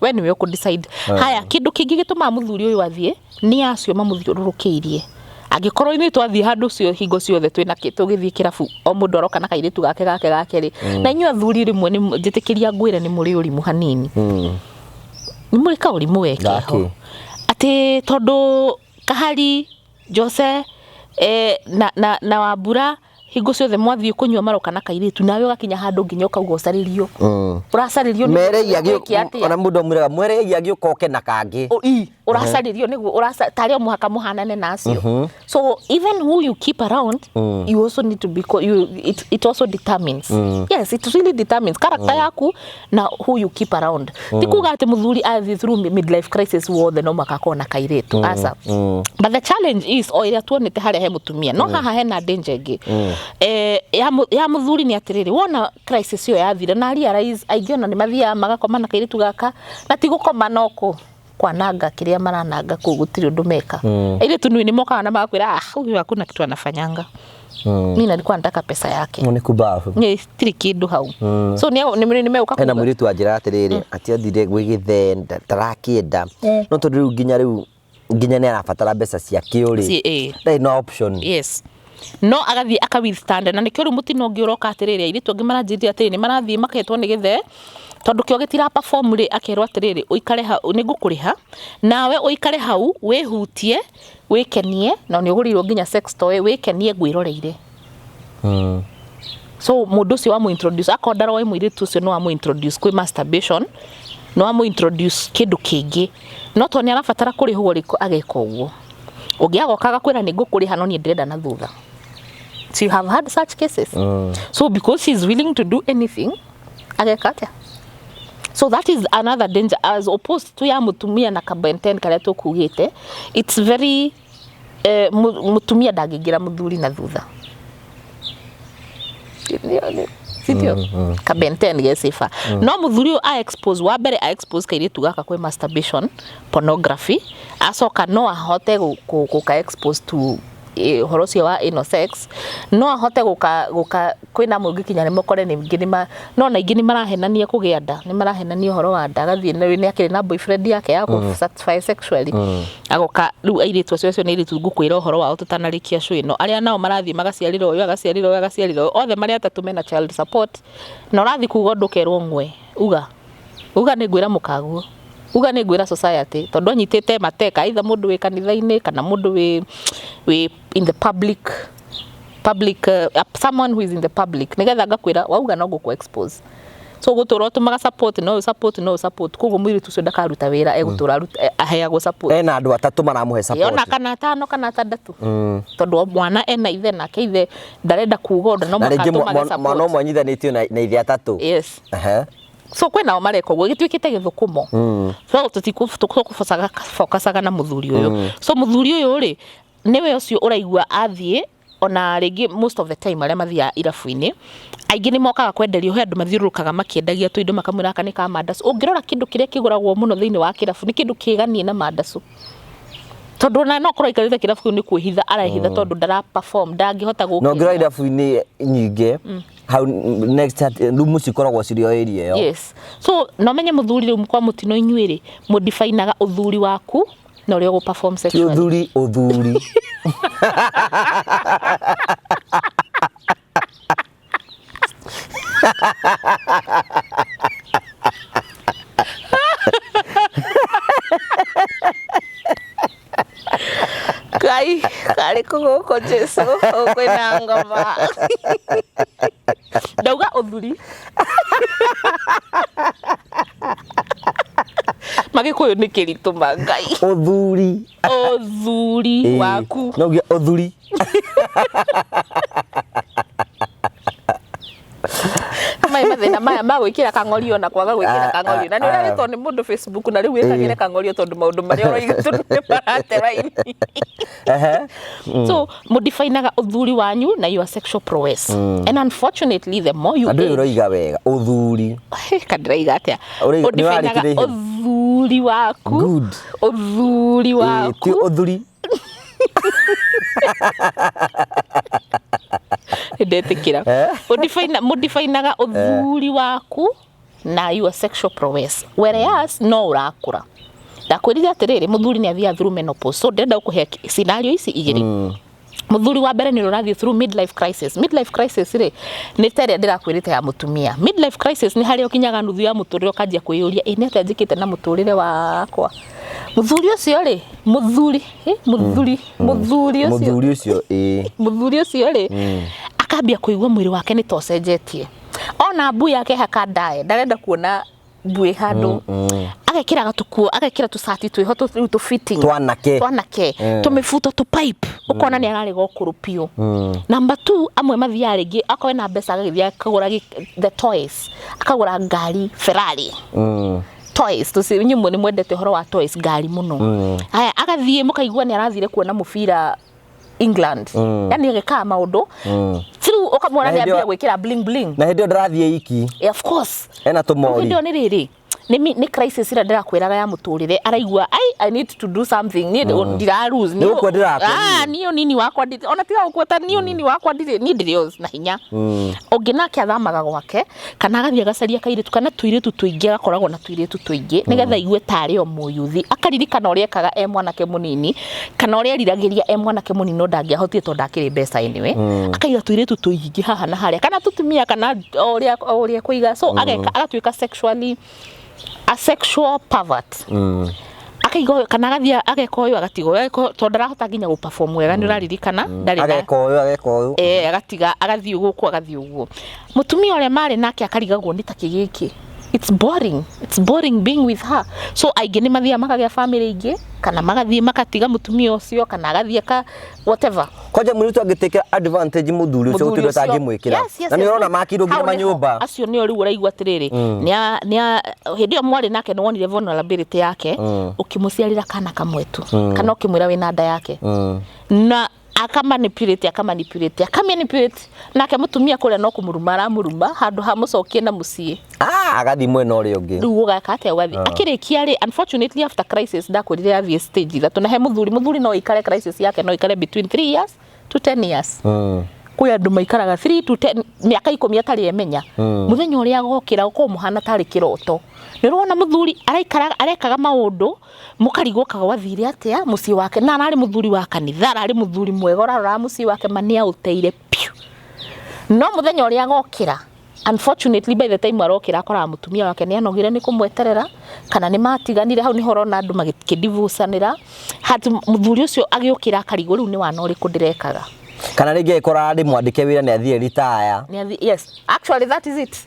we nĩwe ũkũ decide. Haya, kĩndũ kĩngĩ gĩtũmaga mũthuri ũyũ athiĩ nĩ acio mamũthiũrũrũkĩirie. Angĩkorwo ithuĩ twathiĩ handũ cio hingo ciothe twĩna kĩ tũgĩthiĩ kĩrabu, o mũndũ aroka na kairĩtu gake gake gake rĩ, na inyuĩ athuri rĩmwe nĩ njĩtĩkĩria ngwĩre nĩ mũrĩ ũrimũ hanini, nĩ mũrĩ kaũrimũ wekeho. Gakĩ? Atĩ tondũ Kahari, Jose, na Wambura hingo ciothe mwathiĩ kũnyua maroka na kairĩtu, nawe ũgakinya handũ nginya ũkauga ũcarĩrio. Ũracarĩrio nĩguo Mere wĩke atĩa? Ona mũndũ amwĩraga mwere agĩũka oke na kangĩ. Ũracarĩrio nĩguo tarĩ o mũhaka mũhanane na acio. So even who you keep around, you also need to be you, it also determines. Yes, it really determines character yaku na who you keep around. Ti kuga atĩ mũthuri athiĩ through midlife crisis wothe no mũhaka akorwo na kairĩtu, aca. But the challenge is o ĩrĩa tuonete harĩa he mũtumia, no haha hena danger ĩngĩ. Ya mũthuri nĩ atĩrĩrĩ, wona crisis ĩyo yathira na realize aingĩ ona nĩ mathiaga magakoma na kairĩtu gaka, na ti gũkoma no kũ kwananga kĩrĩa marananga kũu, gũtirĩ ũndũ meka. Airĩtu nĩ mokaga na magakwĩra, "Ah, huyu hakuna kitu anafanyanga, mimi nilikuwa nataka pesa yake." Nĩ kumbabu. Nĩ tirĩ kĩndũ hau. So nĩ megũka Hena kuga. Mũirĩtu wanjĩra atĩrĩrĩ, atĩ athire gwĩ gĩthee, ndarakĩenda, no tondũ rĩu nginya rĩu nginya nĩ arabatara mbeca ciake rĩ, ndarĩ na option. Yes, no agathiĩ aka withstand, na nĩkĩo rĩu mũtino ũngĩ ũroka atĩrĩrĩ, airĩtu angĩ maranjĩrire atĩrĩrĩ, nĩ marathiĩ maketwo nĩ gĩthee tondũ kĩo gĩtira perform rĩ, akerwo atĩrĩrĩ, "Ũikare hau, nĩ ngũkũrĩha nawe ũikare hau wĩhutie wĩkenie, na nĩ ũgũrĩirwo nginya sex toy, wĩkenie ngwĩroreire." So mũndũ ũcio wamũ introduce, akorwo ndaroĩ mũirĩtu ũcio, no wamũ introduce kwĩ masturbation, no wamũ introduce kĩndũ kĩngĩ, no tondũ nĩ arabatara kũrĩhwo rĩ, ageka ũguo. Ũngĩ agoka agakwĩra, "Nĩ ngũkũrĩha, no niĩ ndĩrenda na thutha." So you have had such cases. So because she's willing to do anything, ageka atĩa? So that is another danger as opposed to ya mũtumia na kabenten karĩa tũkugĩte. It's very mũtumia ndangĩingĩra mũthuri na thutha, sindio? Kabenten ge safer. No mũthuri ũyũ a expose wa mbere, a expose kairĩtu gaka kwĩ masturbation, pornography, acoka no ahote gũka expose to ũhoro ũcio wa anal sex, no ahote gũka kwĩna amwe ũngĩkinya nĩ mũkore ningĩ nĩ ma no na ingĩ nĩ marahenania kũgĩa nda, nĩ marahenania ũhoro wa nda, agathiĩ nĩ akĩrĩ na boyfriend yake ya kũ satisfy sexually, agoka rĩu airĩtu acio nĩ airĩtu ngũkwĩra ũhoro wao tũtanarĩkia show ĩno, arĩa nao marathiĩ magaciarĩra ũyũ, agaciarĩra ũyũ, agaciarĩra ũyũ, othe marĩ atatũ mena child support, na ũrathiĩ kuga ũndũ ũkerwo ng'we, uga uga nĩ ngwĩra mũkaguo, uga nĩ ngwĩra society, tondũ anyitĩte mateka either mũndũ wĩ kanitha-inĩ kana mũndũ wĩ in the public, someone who is in the public, nigetha ngakwĩra wauga no ngũkũ expose. So gũtũra ũtũmaga support, no support, no support, koguo mũirĩtu ũcio ndakaruta wĩra, egũtũra aheagwo support. Ena andũ atatũ maramũhe support. Ona kana atano kana atandatũ, tondũ mwana ena ithe, nake ithe ndarenda kuga ũndũ, no Na rĩngĩ mũhaka atũmage mwana support. ũmwe anyithanĩtio na ithe atatũ. Yes. So kwĩna nao mareka ũguo, gĩtuĩkĩte gĩthũkũmo. So tũtikũfokacaga na mũthuri ũyũ. So mũthuri ũyũ rĩ, nĩwe ũcio ũraigua athiĩ ona rĩngĩ, most of the time arĩa mathiaga irabu-inĩ aingĩ nĩ mokaga kwenderio, he andũ mathiũrũrũkaga makĩendagia tũindo, makamwĩra aka nĩ ka mandacu. Ũngĩrora kĩndũ kĩrĩa kĩgũragwo mũno thĩinĩ wa kĩrabu nĩ kĩndũ kĩganie na mandacu, tondũ ona no korwo aikarĩte kĩrabu kĩu nĩ kwĩhitha arehitha, tondũ ndara perform, ndangĩhota Na ũngĩrora gũkĩria. Irabu-inĩ nyingĩ hau next rumu cikoragwo cirĩ o area ĩyo. Yes, so no menye mũthuri rĩu kwa mũtino, inyuĩ rĩ, mũdifainaga ũthuri waku na ũrĩa ũgũ perform Ti sexually. ũthuri, ũthuri. Ngai karĩ kũ gũkũ Jesu kwĩna ngoma ndauga ũthuri Magĩkũyũ nĩ kĩritũ ma Ngai. Ũthuri. Ũthuri waku. No nginya ũthuri. Maya mathĩna maya ma gwĩkĩra kang'orio na kwaga gwĩkĩra kang'orio, na nĩ ũrarĩtwo nĩ mũndũ Facebook na rĩu wĩkagĩre kang'orio tondũ maũndũ marĩa ũroiga tondũ nĩ marate raini. So mũdifainaga ũthuri wanyu na your sexual prowess, and unfortunately the more you Andũ age, ũroiga wega ũthuri. Kandĩraiga atĩa? Nĩ Ũdifainaga warĩkĩrĩire. ũthuri waku. Good. Ũthuri Ĩĩ, ti waku. ũthuri. Ndetĩkĩra. Mũdifainaga ũthuri waku na your sexual prowess, whereas no ũrakũra. Ndakwĩrire atĩrĩrĩ, mũthuri nĩ athiaga through menopause, so ndĩrenda gũkũhe scenario ici igĩrĩ. Mũthuri wa mbere nĩ ũrĩa ũrathiĩ through midlife crisis. Midlife crisis rĩ, nĩ ta ĩrĩa ndĩrakwĩrĩte ya mũtumia. Midlife crisis nĩ harĩa ũkinyaga nuthu ya mũtũrĩre ũkanjia kwĩyũria, ĩ nĩ atĩa njĩkĩte na mũtũrĩre wakwa? Mũthuri ũcio rĩ, mũthuri mũthuri mũthuri ũcio, Mũthuri ũcio, ĩĩ. Mũthuri ũcio rĩ, akambia kũigua mwĩrĩ wake nĩ ta ũcenjetie. Ona mbui yake haka ndae, ndarenda kuona mbui handũ. Agekĩra gatukuo, agekĩra tũcati twĩho rĩu tũ fitting. Twanake. Twanake, tũmĩbuto, tũ pipe, ũkona nĩ ararega ũkũrũ biũ. Number two, amwe mathiaga rĩngĩ akorwo ena mbeca, agagĩthiĩ akagũra the toys, akagũra ngari Ferrari. Toys tũci, inyuĩ nĩ mwendete ũhoro wa toys, ngari mũno. Haya, agathiĩ, mũkaigua nĩ arathire kuona mũbira England. Yani agekaga maũndũ rĩu ũkamwona Na nĩ hĩndĩ ambia ĩyo- gwĩkĩra bling bling. Na hĩndĩ ĩyo ndarathiĩ iki. Yeah, of course. Ena Rĩu tũmori. hĩndĩ ĩyo nĩ rĩrĩ, nĩ crisis ĩrĩa ndĩrakwĩraga ya mũtũrĩre, araigua ai, I need to do something, niĩ ndira lose. Nĩ gũkua ndĩrakua. Ah, niĩ ũnini wakwa ndirĩ, ona tiga gũkua, ta niĩ ũnini wakwa ndirĩ, niĩ ndirĩ o na hinya. Ũngĩ nake athamaga gwake kana agathiĩ agacaria kairĩtu kana tũirĩtu tũingĩ, agakoragwo na tũirĩtu tũingĩ nĩgetha aigue tarĩ o mũyuthi, akaririkana ũrĩa ekaga e mwanake mũnini kana ũrĩa eriragĩria e mwanake mũnini, no ndangĩahotire tondũ ndakĩrĩ mbeca. Anyway, akaiga tũirĩtu tũingĩ haha na harĩa, kana tũtumia, kana o ũrĩa kũiga. So ageka agatuĩka sexually, a sexual pervert. Akaiga ũyũ, kana agathiĩ ageka ũyũ, agatiga ũyũ, ageka ũyũ, tondũ ndarahota nginya gũ perform wega. Nĩ ũraririkana ndarĩ na Ageka ũyũ, ageka ũyũ. Agatiga, agathiĩ gũkũ, agathiĩ ũguo. Mũtumia ũrĩa marĩ nake akarigagwo nĩ takĩ gĩkĩ, it's boring, it's boring being with her. So aingĩ nĩ mathiaga makagĩa family ingĩ, kana magathiĩ makatiga mũtumia ũcio, kana agathiĩ aka whatever. Kwanja mũirĩtu angĩtĩkĩra advantage mũthuri ũcio, gũtirĩ ũndũ atangĩmwĩkĩra. Na nĩ ũrona makirwo nginya Hau nĩho, manyũmba. Acio nĩo rĩu ũraigua atĩrĩrĩ, hĩndĩ ĩyo mwarĩ nake nĩ wonire vulnerability yake, ũkĩmũciarĩra kana kamwe tu, kana ũkĩmwĩra wĩna nda yake, na akamanipulate, akamanipulate, akamanipulate. Nake mũtumia kũrĩa no kũmũruma aramũruma, handũ ha mũcokie na mũciĩ. Ah, agathiĩ mwena ũrĩa ũngĩ. Rĩu ũgeka atĩa? Ũgathiĩ akĩrĩkia rĩ, unfortunately, after crisis, ndakwĩrire yathiĩ stage ithatũ, na he mũthuri, mũthuri no aikare crisis yake, no aikare between 3 years to 10 years. Kwĩ andũ maikaraga 3 to 10, mĩaka 10 atarĩ emenya. Mũthenya ũrĩa agokĩra, ũkorwo mũhana tarĩ kĩroto. Nĩ ũrona mũthuri araikara, arekaga maũndũ, mũkarigwo kaga gwathire atĩa mũciĩ wake, na ararĩ mũthuri wa kanitha, ararĩ mũthuri mwega ũraroraga mũciĩ wake, ma nĩ aũteire piũ. No mũthenya ũrĩa agokĩra, unfortunately, by the time arokĩra, akoraga mũtumia wake nĩ anogire nĩ kũmweterera, kana nĩ matiganire. Hau nĩho ũrona andũ magĩkĩdivocanĩra. Hati mũthuri ũcio agĩũkĩra akarigwo, rĩu nĩ wana ũrĩkũ ndĩrekaga? Kana rĩngĩ agĩkora arĩ mwandĩke wĩra, nĩ athiĩ retire. Yes, actually that is it.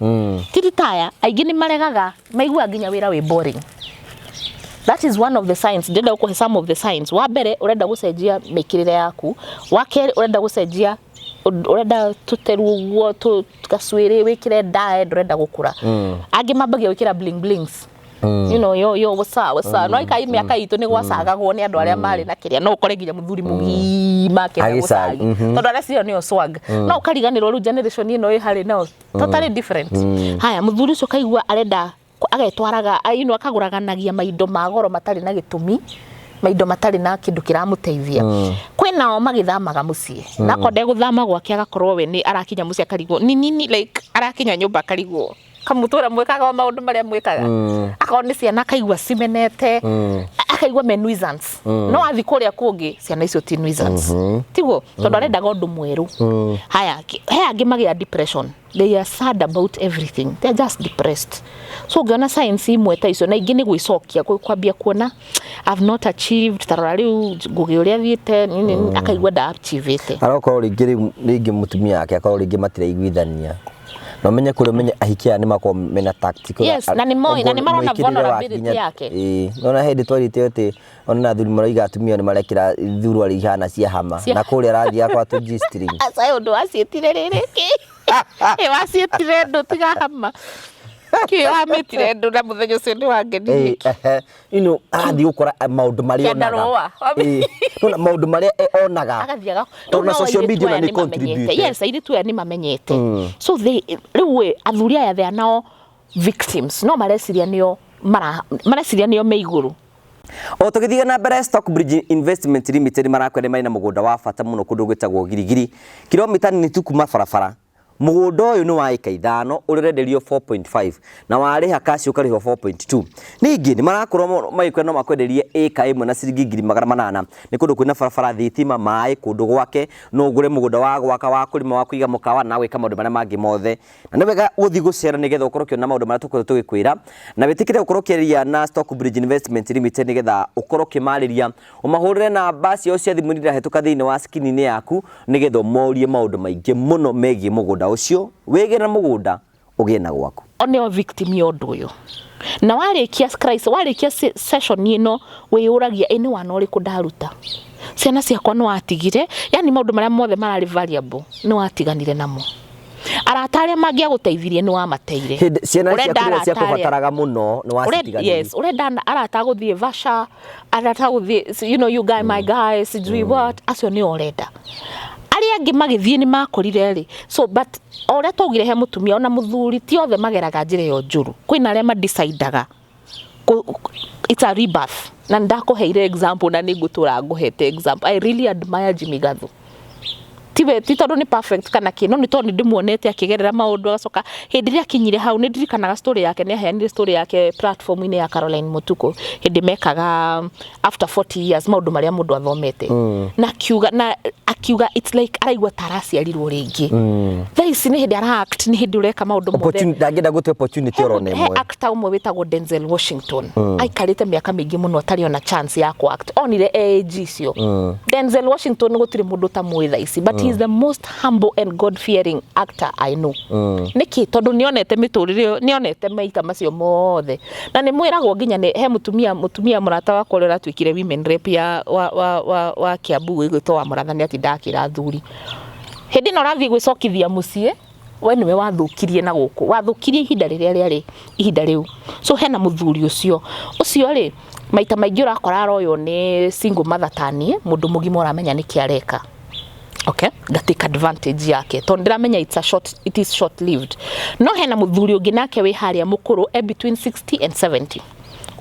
Ti retire, aingĩ nĩ maregaga, maiguaga nginya wĩra wĩ boring. That is one of the signs. Ndĩrenda gũkũhe some of the signs. Wa mbere, ũrenda gũcenjia mĩkĩrĩre yaku. Wa kerĩ, ũrenda gũcenjia, ũrenda tũteru ũguo, gacuĩrĩ, wĩkĩre ndae, ndũrenda gũkũra. Angĩ mambagia gwĩkĩra bling blings, yo yo, what's up, what's up. No ikai mĩaka itũ nĩ gwacagagwo nĩ andũ arĩa marĩ na kĩrĩa, no ũkore nginya mũthuri mũgima akĩenda Agĩcagi, gũcagi, tondũ areciria nĩyo swag. No ũkariganĩrwo rĩu generation ĩno ĩ harĩ nao totally different. Haya, mũthuri ũcio kaigua arenda agetwaraga, akagũraganagia maindo ma goro matarĩ na gĩtũmi, maindo matarĩ na kĩndũ kĩramũteithia. Kwĩ nao magĩthamaga mũciĩ, na akorwo ndegũthama gwake, agakorwo we nĩ arakinya mũciĩ akarigwo ni nini, like arakinya nyũmba akarigwo kamũtũra mwĩkaga o maũndũ marĩa mwĩkaga. Akorwo nĩ ciana, akaigua cimenete, akaigua me nuisance. No athiĩ kũrĩa kũngĩ, ciana icio ti nuisance, tiguo? Tondũ arendaga ũndũ mwerũ. Haya, he angĩ magĩa depression. They are sad about everything, they are just depressed. So ũngĩona signs imwe ta icio, na ingĩ nĩ gwĩcokia, kwambia kuona I've not achieved, tarora rĩu Ngũgĩ ũrĩa thiĩte nini, akaigua nda achievĩte. Arokorwo rĩngĩ rĩu rĩngĩ mũtumia wake akorwo rĩngĩ matiraiguithania, na ũmenye kũrĩa, ũmenye ahiki aya nĩ makorwo mena tactical. Yes, na nĩ moĩ, na nĩ marona Mwĩkĩrĩre wa vulnerability yake. Ĩĩ, nona hĩndĩ twarĩte atĩ ona athuri marauga atumia nĩ marekĩra thuruarĩ ihana cia hama, na kũrĩa arathiĩ akwa tũ G-string. Aca, ũndũ waciĩtire rĩrĩ kĩ? Ĩ, waciĩtire ndũ tiga hama kĩ wamĩtire ndũ, na mũthenya ũcio nĩ wangenirie. Ĩĩ, ehe. Arathiĩ gũkora maũndũ marĩa onaga. Kĩandarũa. Ĩĩ, nona maũndũ marĩa onaga. Agathiĩ aga Tondũ na social media ona nĩ contribute. Yes, airĩtu aya nĩ mamenyete. So they rĩu ĩ, athuri aya, they are now victims, no mareciria nĩo mareciria nĩo me igũrũ. O tũgĩthiĩ na mbere, Stockbridge Investment Limited marakwenda marĩ na mũgũnda wa bata mũno kũndũ gwĩtagwo Girigiri, kilomita nini tu kuma barabara. Mũgũnda ũyũ nĩ wa ĩka 5 ũrĩa ũrenderio 4.5 na warĩha cash ũkarĩhwo 4.2. Ningĩ nĩ marakorwo magĩkwĩra no makwenderie ĩka 1 na ciringi 800,000. Nĩ kũndũ kwĩna barabara, thitima, maĩ, kũndũ gwake, no ũgũre mũgũnda wa gwaka, wa kũrĩma, wa kũiga mũkawa na gwĩka maũndũ marĩa mangĩ mothe. Na nĩ wega gũthiĩ gũcera nĩgetha ũkorwo ũkĩona maũndũ marĩa tũkoretwo tũgĩkwĩra, na wĩtĩkĩre gũkorwo ũkĩaria na Stockbridge Investment Limited nĩgetha ũkorwo ũkĩmarĩria, ũmahũrĩre namba ciao cia thimũ iria irahĩtũka thĩinĩ wa screen-inĩ yaku nĩgetha ũmorie maũndũ maingĩ mũno megiĩ mũgũnda ũcio. Wĩgĩre na mũgũnda ũgĩe na gwaku. Nĩo victim ya ũndũ ũyũ. Na warĩkia crisis, warĩkia session ĩno wĩyũragia ĩ nĩ wana ũrĩkũ ndaruta, ciana ciakwa nĩ watigire, yani maũndũ marĩa mothe mararĩ valuable nĩ watiganire namo, arata arĩa mangĩagũteithirie nĩ wamateire. Hĩndĩ ciana Ũrenda ciaku rĩrĩa arata arĩa- ciakũbataraga mũno nĩ wacitiganĩria. Yes, urenda arata gũthiĩ vasha, arata gũthiĩ, you guy, my guy, sijui what, acio nĩo ũrenda. Arĩa angĩ magĩthiĩ nĩ makorire rĩ. So but o ũrĩa twaugire he mũtumia ona mũthuri, ti othe mageraga njĩra ĩyo njũru. Kwĩna arĩa madecidaga it's a rebirth. Na ndakũheire example na nĩngũtũra ngũhete example. I really admire Jimmy Gathu. Tiwe ti tondũ nĩ perfect kana kĩ, no nĩ tondũ nĩ ndĩmuonete akĩgerera maũndũ agacoka hĩndĩ ĩrĩa akinyire hau. Nĩ ndirikanaga story yake, nĩ aheanire story yake platform-inĩ ya Caroline Mutuku hĩndĩ mekaga after 40 years maũndũ marĩa mũndũ athomete, na akiuga it's like araigua ta araciarirwo rĩngĩ. Thaa ici nĩ hĩndĩ ara act, nĩ hĩndĩ ũreka maũndũ mothe. Opportunity, ndangĩenda gũte opportunity oro na He ĩmwe. Actor ũmwe wĩtagwo Denzel Washington aikarĩte mĩaka mĩingĩ mũno atarĩ ona chance ya ku act, onire AAG icio. Denzel Washington gũtirĩ mũndũ ũtamũĩ thaa ici, but he is the most humble and God fearing actor I know. Nĩkĩ? Tondũ nĩonete mĩtũrĩre ĩyo, nĩonete maita macio mothe, na nĩ mwĩragwo nginya nĩ he mũtumia mũrata wakwa ũrĩa ũratuĩkire women rep ya wa Kiambu ĩgwĩtwo wa Mũratha, nĩ atindaga akĩra athuri hĩndĩ ĩno ũrathiĩ gwĩcokithia mũciĩ, we nĩwe wathũkirie na gũkũ wathũkirie ihinda rĩrĩa rĩarĩ ihinda rĩu. So hena mũthuri ũcio rĩ, maita maingĩ ũrakora aroywo nĩ single mother ta niĩ, mũndũ mũgima ũramenya nĩkĩ areka. Okay, ngatake advantage yake tondũ ndĩramenya it is short lived. No hena mũthuri ũngĩ nake wĩ harĩa mũkũrũ, e between 60 and 70.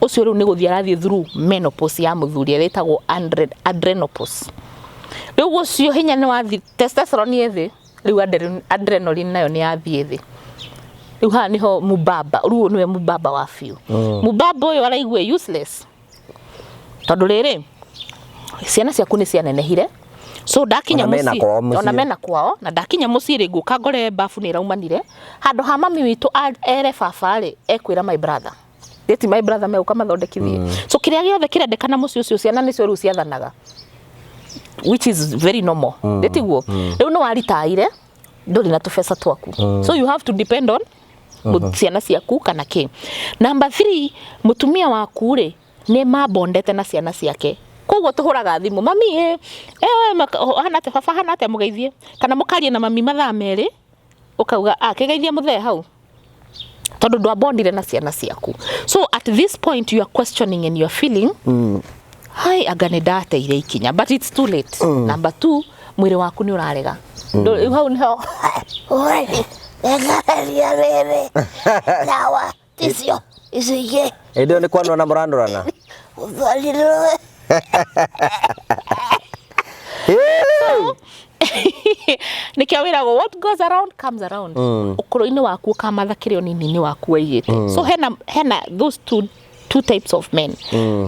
Ũcio rĩu nĩ gũthiĩ arathiĩ through menopause ya mũthuri ĩrĩa ĩtagwo adrenopause. Rĩu ũcio hinya nĩ wathi, testosterone ĩ thĩ rĩu, adrenaline nayo nĩ yathiĩ thĩ. Rĩu haha nĩho mubaba, rĩu ũyũ nĩwe mubaba wa biũ. Mubaba ũyũ araigua e useless tondũ rĩrĩ, ciana ciaku nĩ cianenehire, so ndakinya Ona mena mũciĩ kwao mũciĩ. Ona mena kwao, na ndakinya mũciĩ rĩ, ngũka ngore babu nĩ ĩraumanire. Handũ ha mami witũ ere baba rĩ, ekwĩra my brother Ĩti my brother megũka mathondekithie. So kĩrĩa gĩothe kĩrendekana mũciĩ ũcio, ciana nĩcio rĩu ciathanaga, which is very normal. Ĩtiguo rĩu nĩ waritaire, ndũrĩ na tũbeca twaku, so you have to depend on ciana ciaku kana kĩ. Number 3, mũtumia waku rĩ, nĩ mabondete na ciana ciake, koguo tũhũraga thimũ, "Mami ĩ eh, hana atĩa? Baba hana atĩa? Mũgeithie." Kana mũkaria na mami mathaa 2, ũkauga, "Ah, kĩgeithie mũthee hau," tondũ ndwabondire na ciana ciaku. So at this point you are questioning and you are feeling, "Hai, anga nĩ ndateire ikinya?" But it's too late. Number 2, mwĩrĩ waku nĩ ũrarega. Rĩu hau nĩho Nĩngereria rĩrĩ ndawa ticio icio ingĩ. Hĩndĩ ĩyo nĩ kwanũrana mũranũrana. Ũtwarirwo. Nĩkĩo wĩragwo, "What goes around comes around." Ũkũrũ-inĩ waku ũkamatha kĩrĩa ũnini-inĩ waku waigĩte. So hena those two types of men.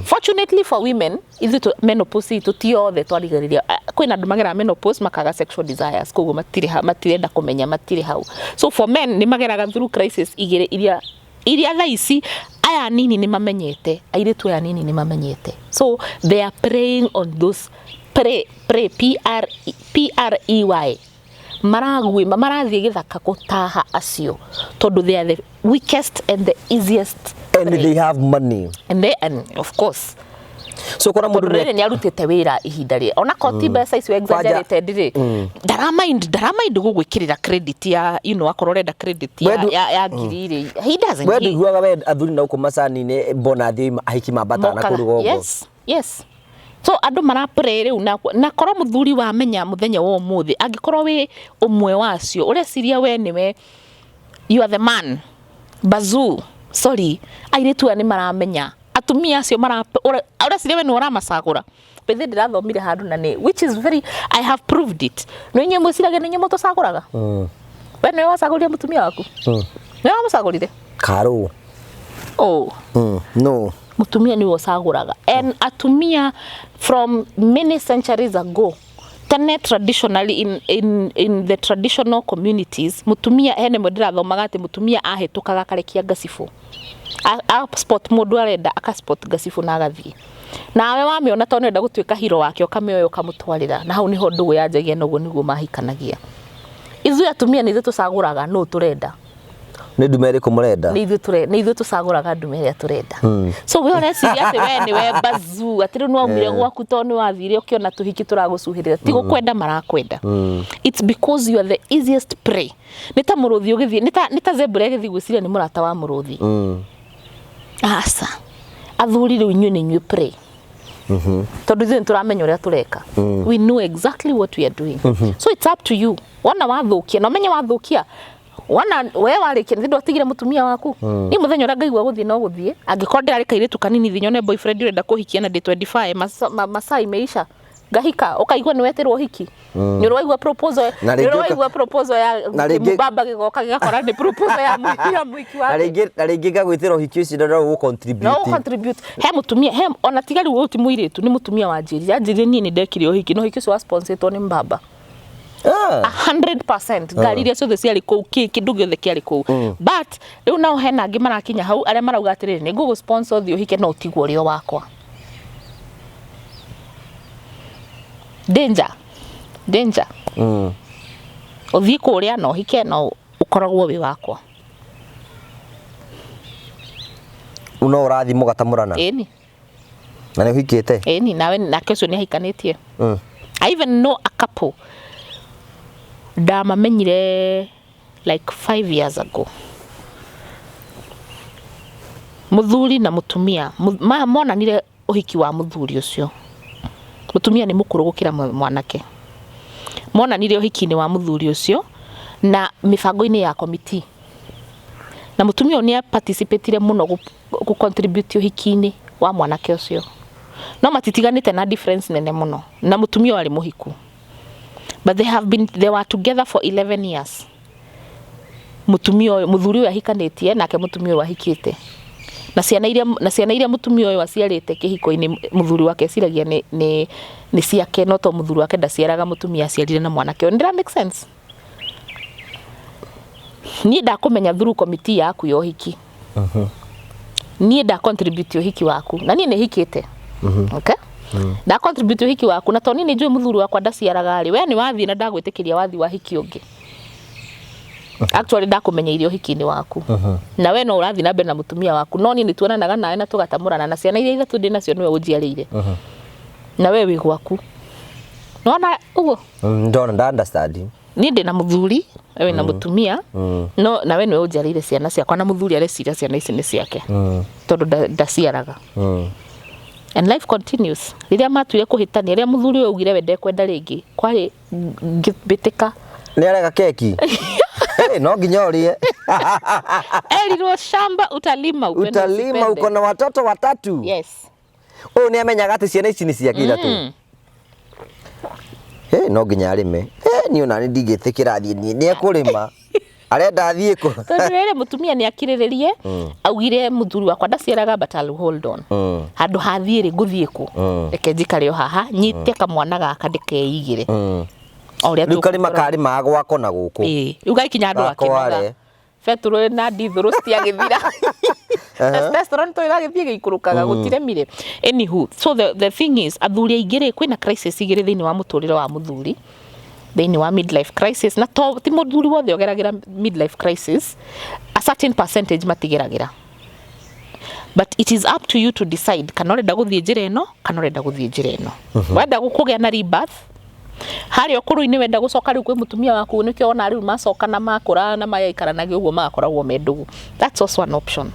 Fortunately for women, ithuĩ menopause itũ ti othe twarigĩrĩria. Ah, kwĩna andũ mageraga menopause makaga sexual desires, koguo matirĩ matirenda kũmenya, matirĩ hau. So for men, nĩ mageraga through crisis igĩrĩ iria thaa ici aya nini nĩ mamenyete, airĩtu aya nini nĩ mamenyete, so they are preying on those prey, prey, P R P R E Y. Maragwĩma, marathiĩ gĩthaka gũtaha acio tondũ they are the weakest and the easiest And prey. They have money. And of course So kora mũndũ tondũ rĩrĩ nĩ arutĩte wĩra ihinda rĩ ona ti mbeca icio exaggerated rĩ, ndaramind gũgwĩkĩrĩra credit ya akorwo ũrenda credit ya, ya ngiri rĩ, he doesn't we ndiguaga we athuri na gũkũ macani-inĩ mbona thiĩ ahiki mambataga na kũu rũgongo. Yes, so andũ marapray rĩu na korwo mũthuri wamenya mũthenya wa ũmũthĩ, angĩkorwo wĩ ũmwe wacio ũreciria we nĩwe you are the man, bazoo, sorry, airĩtu aya nĩ maramenya atumia acio ũreciria we nĩwe ũramacagũra. Bethe ndĩrathomire handũ na nĩ which is very, I have proved it, nĩ inyuĩ mwĩciragia nĩ inyuĩ mũtũcagũraga. We nĩwe wacagũrire mũtumia waku? Nĩwe wamũcagũrire? Karũ. Oh. No. Mũtumia nĩwe ũcagũraga. And atumia from many centuries ago, tene traditionally in the traditional communities, mũtumia hene ĩmwe ndĩrathomaga atĩ mũtumia ahĩtũkaga akarekia ngacibũ. A spot mũndũ arenda aka spot ngacibũ na agathiĩ. Nawe wamĩona tondũ nĩũrenda gũtuĩka hero wake ũkamĩoya ũkamũtwarĩra. Na hau nĩho ndũgũ yanjagia na ũguo nĩguo mahikanagia. Ithuĩ atumia nĩ ithuĩ tũcagũraga nũ tũrenda. Nĩ ndume ĩrĩkũ mũrenda? Nĩ ithuĩ tũre nĩ ithuĩ tũcagũraga ndume ĩrĩa tũrenda. So we ũreciria atĩ we nĩwe bazuu, atĩ rĩu nĩwaumire gwaku tondũ nĩwathire ũkĩona tũhiki tũragũcuhĩrĩra. Ti gũkwenda marakwenda. It's because you are the easiest prey. Nĩ ta mũrũthi ũgĩthiĩ, nĩ ta zebra ĩgĩthiĩ gwĩciria nĩ mũrata wa mũrũthi. Aca. Athuri rĩu inyuĩ nĩ inyuĩ prey. Tondũ ithuĩ nĩtũramenya ũrĩa tũreka. We know exactly what we are doing. So it's up to you. Wona wathũkia, na ũmenye wathũkia, wona we warĩkia nĩ ndwatigire mũtumia waku. Niĩ mũthenya ũrĩa ngaigua gũthiĩ no gũthiĩ. Angĩkorwo ndĩrarĩ kairĩtu kanini thiĩ nyone boyfriend ũrenda kũhikia na ndĩ 25, masaa imeisha. Ngahika, ũkaigua nĩ wetĩrwo ũhiki. Nĩ ũraigua proposal, Na nĩ rĩngĩ ũraigua proposal ya Na rĩngĩ- mũbaba gĩgoka gĩgakora nĩ proposal ya mũhiki Na wake. rĩngĩ na rĩngĩ ngagwĩtĩra ũhiki ũcio ndona ũgũ contribute. No contribute. He mũtumia, he ona tiga rĩu ũyũ ti mũirĩtu, nĩ mũtumia wanjĩrire. Anjĩrire niĩ nĩ ndekire ũhiki, na ũhiki ũcio wa sponsoretwo nĩ mbaba. 100% ngari iria ciothe ciarĩ kũu, kĩndũ gĩothe kĩarĩ kũu. But rĩu nao hena angĩ marakinya hau arĩa marauga atĩrĩrĩ, nĩ ngũgũ sponsor ũthiĩ ũhike no ũtigwo ũrĩ o wakwa. Danger. Danger. Ũthiĩ kũrĩa na ũhike no ũkoragwo wĩ wakwa. No ũrathiĩ mũgatamũrana? Ĩni. Na nĩ ũhikĩte? Ĩni, nawe nake ũcio nĩ ahikanĩtie. I even know a couple ndamamenyire like 5 years ago. Mũthuri na mũtumia monanire ũhiki wa mũthuri ũcio. Mũtumia nĩ mũkũrũ gũkĩra mwanake. Monanire ũhiki-inĩ wa mũthuri ũcio na mĩbango-inĩ ya committee. Na mũtumia ũyũ nĩ participatire mũno gũ contribute ũhiki-inĩ wa mwanake ũcio. No matitiganĩte na difference nene mũno. Na mũtumia ũyũ arĩ mũhiku. But they were together for 11 years. Mũtumia ũyũ, mũthuri ũyũ ahikanĩtie nake mũtumia ũyũ ahikĩte. Na ciana iria mũtumia ũyũ aciarĩte kĩhiko-inĩ mũthuri wake eciragia nĩ ciake, no to mũthuri wake ndaciaraga, mũtumia aciarire na mwanake ũyũ. Nĩ make sense? Niĩ ndakũmenya through committee yaku ya ũhiki. Niĩ nda contribute ũhiki waku na niĩ nĩ hikĩte. Okay? Nda contribute ũhiki waku na tondũ niĩ nĩ njũĩ mũthuri wakwa ndaciaraga rĩ, we nĩ wathiĩ na ndagwĩtĩkĩria wathiĩ wahiki ũngĩ. Actually ndakũmenyeire ũhiki-inĩ waku. Na we no ũrathiĩ na mbere na mũtumia waku, no niĩ nĩ tuonanaga nawe na tũgatamũrana na ciana iria ithatũ ndĩ nacio nĩwe ũnjiarĩire. Na we wĩ gwaku. Nĩwona ũguo? Ndona, nda understand. Niĩ ndĩ na mũthuri, we wĩna mũtumia, no na we nĩwe ũnjiarĩire ciana ciakwa na mũthuri areciria ciana ici nĩ ciake. Tondũ ndaciaraga. And life continues. Rĩrĩa matuire kũhĩtania, rĩrĩa mũthuri ũyũ augire we ndekwenda rĩngĩ, kwarĩ ngĩmbĩtĩka. Nĩ arega keki? Hey, no nginya ũrĩe. Erirwo shamba utalima upende Utalima usipende. uko na watoto watatu. Yes. Ũyũ nĩ amenyaga atĩ ciana ici nĩ ciake ithatũ. Hey, no nginya arĩme. Hey, niĩ ona nĩ ndingĩtĩkĩra athiĩ niĩ nĩ ekũrĩma. Arenda athiĩ kũ? Tondũ rĩrĩ mũtumia nĩ akirĩrĩrie, augire mũthuri wakwa ndaciaraga but I'll hold on. Handũ ha thiĩ rĩ, ngũthiĩ kũ? Reke njikare o haha, nyite kamwana gaka ndĩkeigĩre. O ũrĩa Rĩu karĩma tũgũkora. karĩmaga gwako na gũkũ. Ĩĩ, rĩu gagĩkinya handũ Gakwa akĩnoga. re. Betũrũ na ndithũrũ citiagĩthira. Testosterone to ĩragĩthiĩ ĩgĩikũrũkaga, gũtiremire. Anywho, so the thing is, athuri aingĩ rĩ, kwĩna crisis igĩrĩ thĩinĩ wa mũtũrĩre wa mũthuri, thĩinĩ wa midlife crisis, na to ti mũthuri wothe ũgeragĩra midlife crisis, a certain percentage matigeragĩra. But it is up to you to decide kana ũrenda gũthiĩ njĩra ĩno kana ũrenda gũthiĩ njĩra ĩno. Wenda kũgĩa na rebirth, harĩa ũkũrũ-inĩ wenda gũcoka rĩu kwĩ mũtumia waku, nĩkĩo wona rĩu macoka na makũra na magaikaranagia ũguo magakoragwo me ndũgũ. That's also an option.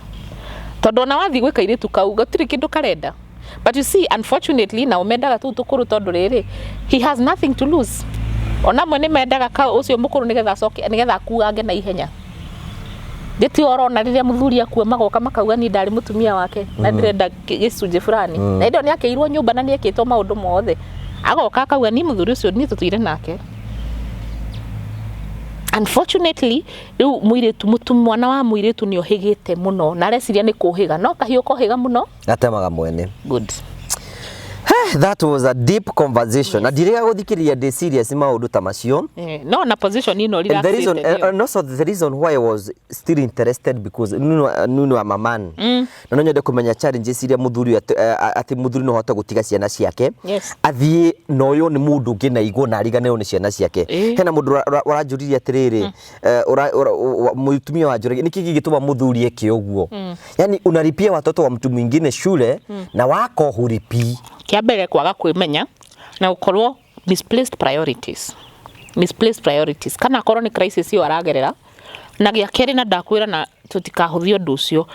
Tondũ ona wathiĩ gwĩ kairĩtu kau gũtirĩ kĩndũ karenda. But you see, unfortunately, nao mendaga tũu tũkũrũ tondũ rĩrĩ, he has nothing to lose. Ona amwe nĩ mendaga ka ũcio mũkũrũ nĩgetha acoke, nĩgetha akuange na ihenya. Ndĩti orona rĩrĩa mũthuri akua magoka makauga niĩ ndarĩ mũtumia wake na ndĩrenda gĩcunjĩ fulani. Na hĩndĩ ĩyo nĩ akĩirwo nyũmba na nĩ ekĩtwo maũndũ mothe. Agoka akauga niĩ mũthuri ũcio niĩ tũtũire nake. Unfortunately, rĩu mũirĩtu mũtu mwana wa mũirĩtu nĩ ohĩgĩte mũno na areciria nĩ kũhĩga, no kahiũ kohĩga mũno. Gatemaga mwene. Good. That was a deep conversation. Na ndirĩga gũthikĩrĩria ndĩ serious maũndũ ta macio. Eh, no na position ĩno And the reason, relaxĩte nĩyo. and also the reason why I was still interested because Nuno I'm a man. Na no nyende kũmenya challenges iria mũthuri atĩ mũthuri no ahote gũtiga ciana ciake. Athiĩ na ũyũ nĩ mũndũ ũngĩ na igwo na ariganĩrwo nĩ ciana ciake. Hena mũndũ ũranjũririe atĩrĩrĩ, mũtumia wanjũragia nĩkĩ kĩngĩtũma mũthuri eke ũguo? Yani unalipia watoto wa mtu mwingine shule na wako hulipii. Kĩa mbere kwaga kwĩmenya na gũkorwo misplaced priorities, misplaced priorities, kana akorwo nĩ crisis ĩyo aragerera. Na gĩa kerĩ, na ndakwĩra na tũtikahũthie ũndũ ũcio,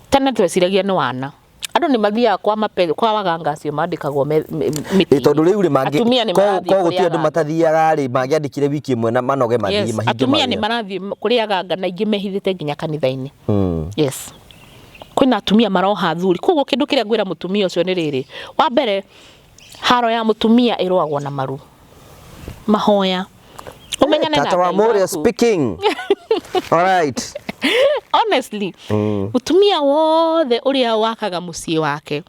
tene tweciragia nĩ wana, andũ nĩ mathiaga kwa mape, kwa waganga acio mandĩkagwo mĩtĩ-inĩ. Tondũ rĩu rĩ mangĩ Atumia nĩ ko marathiĩ ko kũrĩ gũtirĩ andũ aganga. Matathiaga rĩ, mangĩandĩkire wiki ĩmwe na manoge mathiĩ mahinge Atumia nĩ mawĩra. Marathiĩ kũrĩ aganga na aingĩ mehithĩte nginya kanitha-inĩ. Yes, kwĩna atumia maroha athuri. Koguo kĩndũ kĩrĩa ngwĩra mũtumia ũcio nĩ rĩrĩ: wa mbere, haro ya mũtumia ĩrũagwo na maru, mahoya, ũmenyane na Tata wa Ngai Moria waku. speaking. All right. Honestly, mũtumia wothe ũrĩa wakaga mũciĩ wake,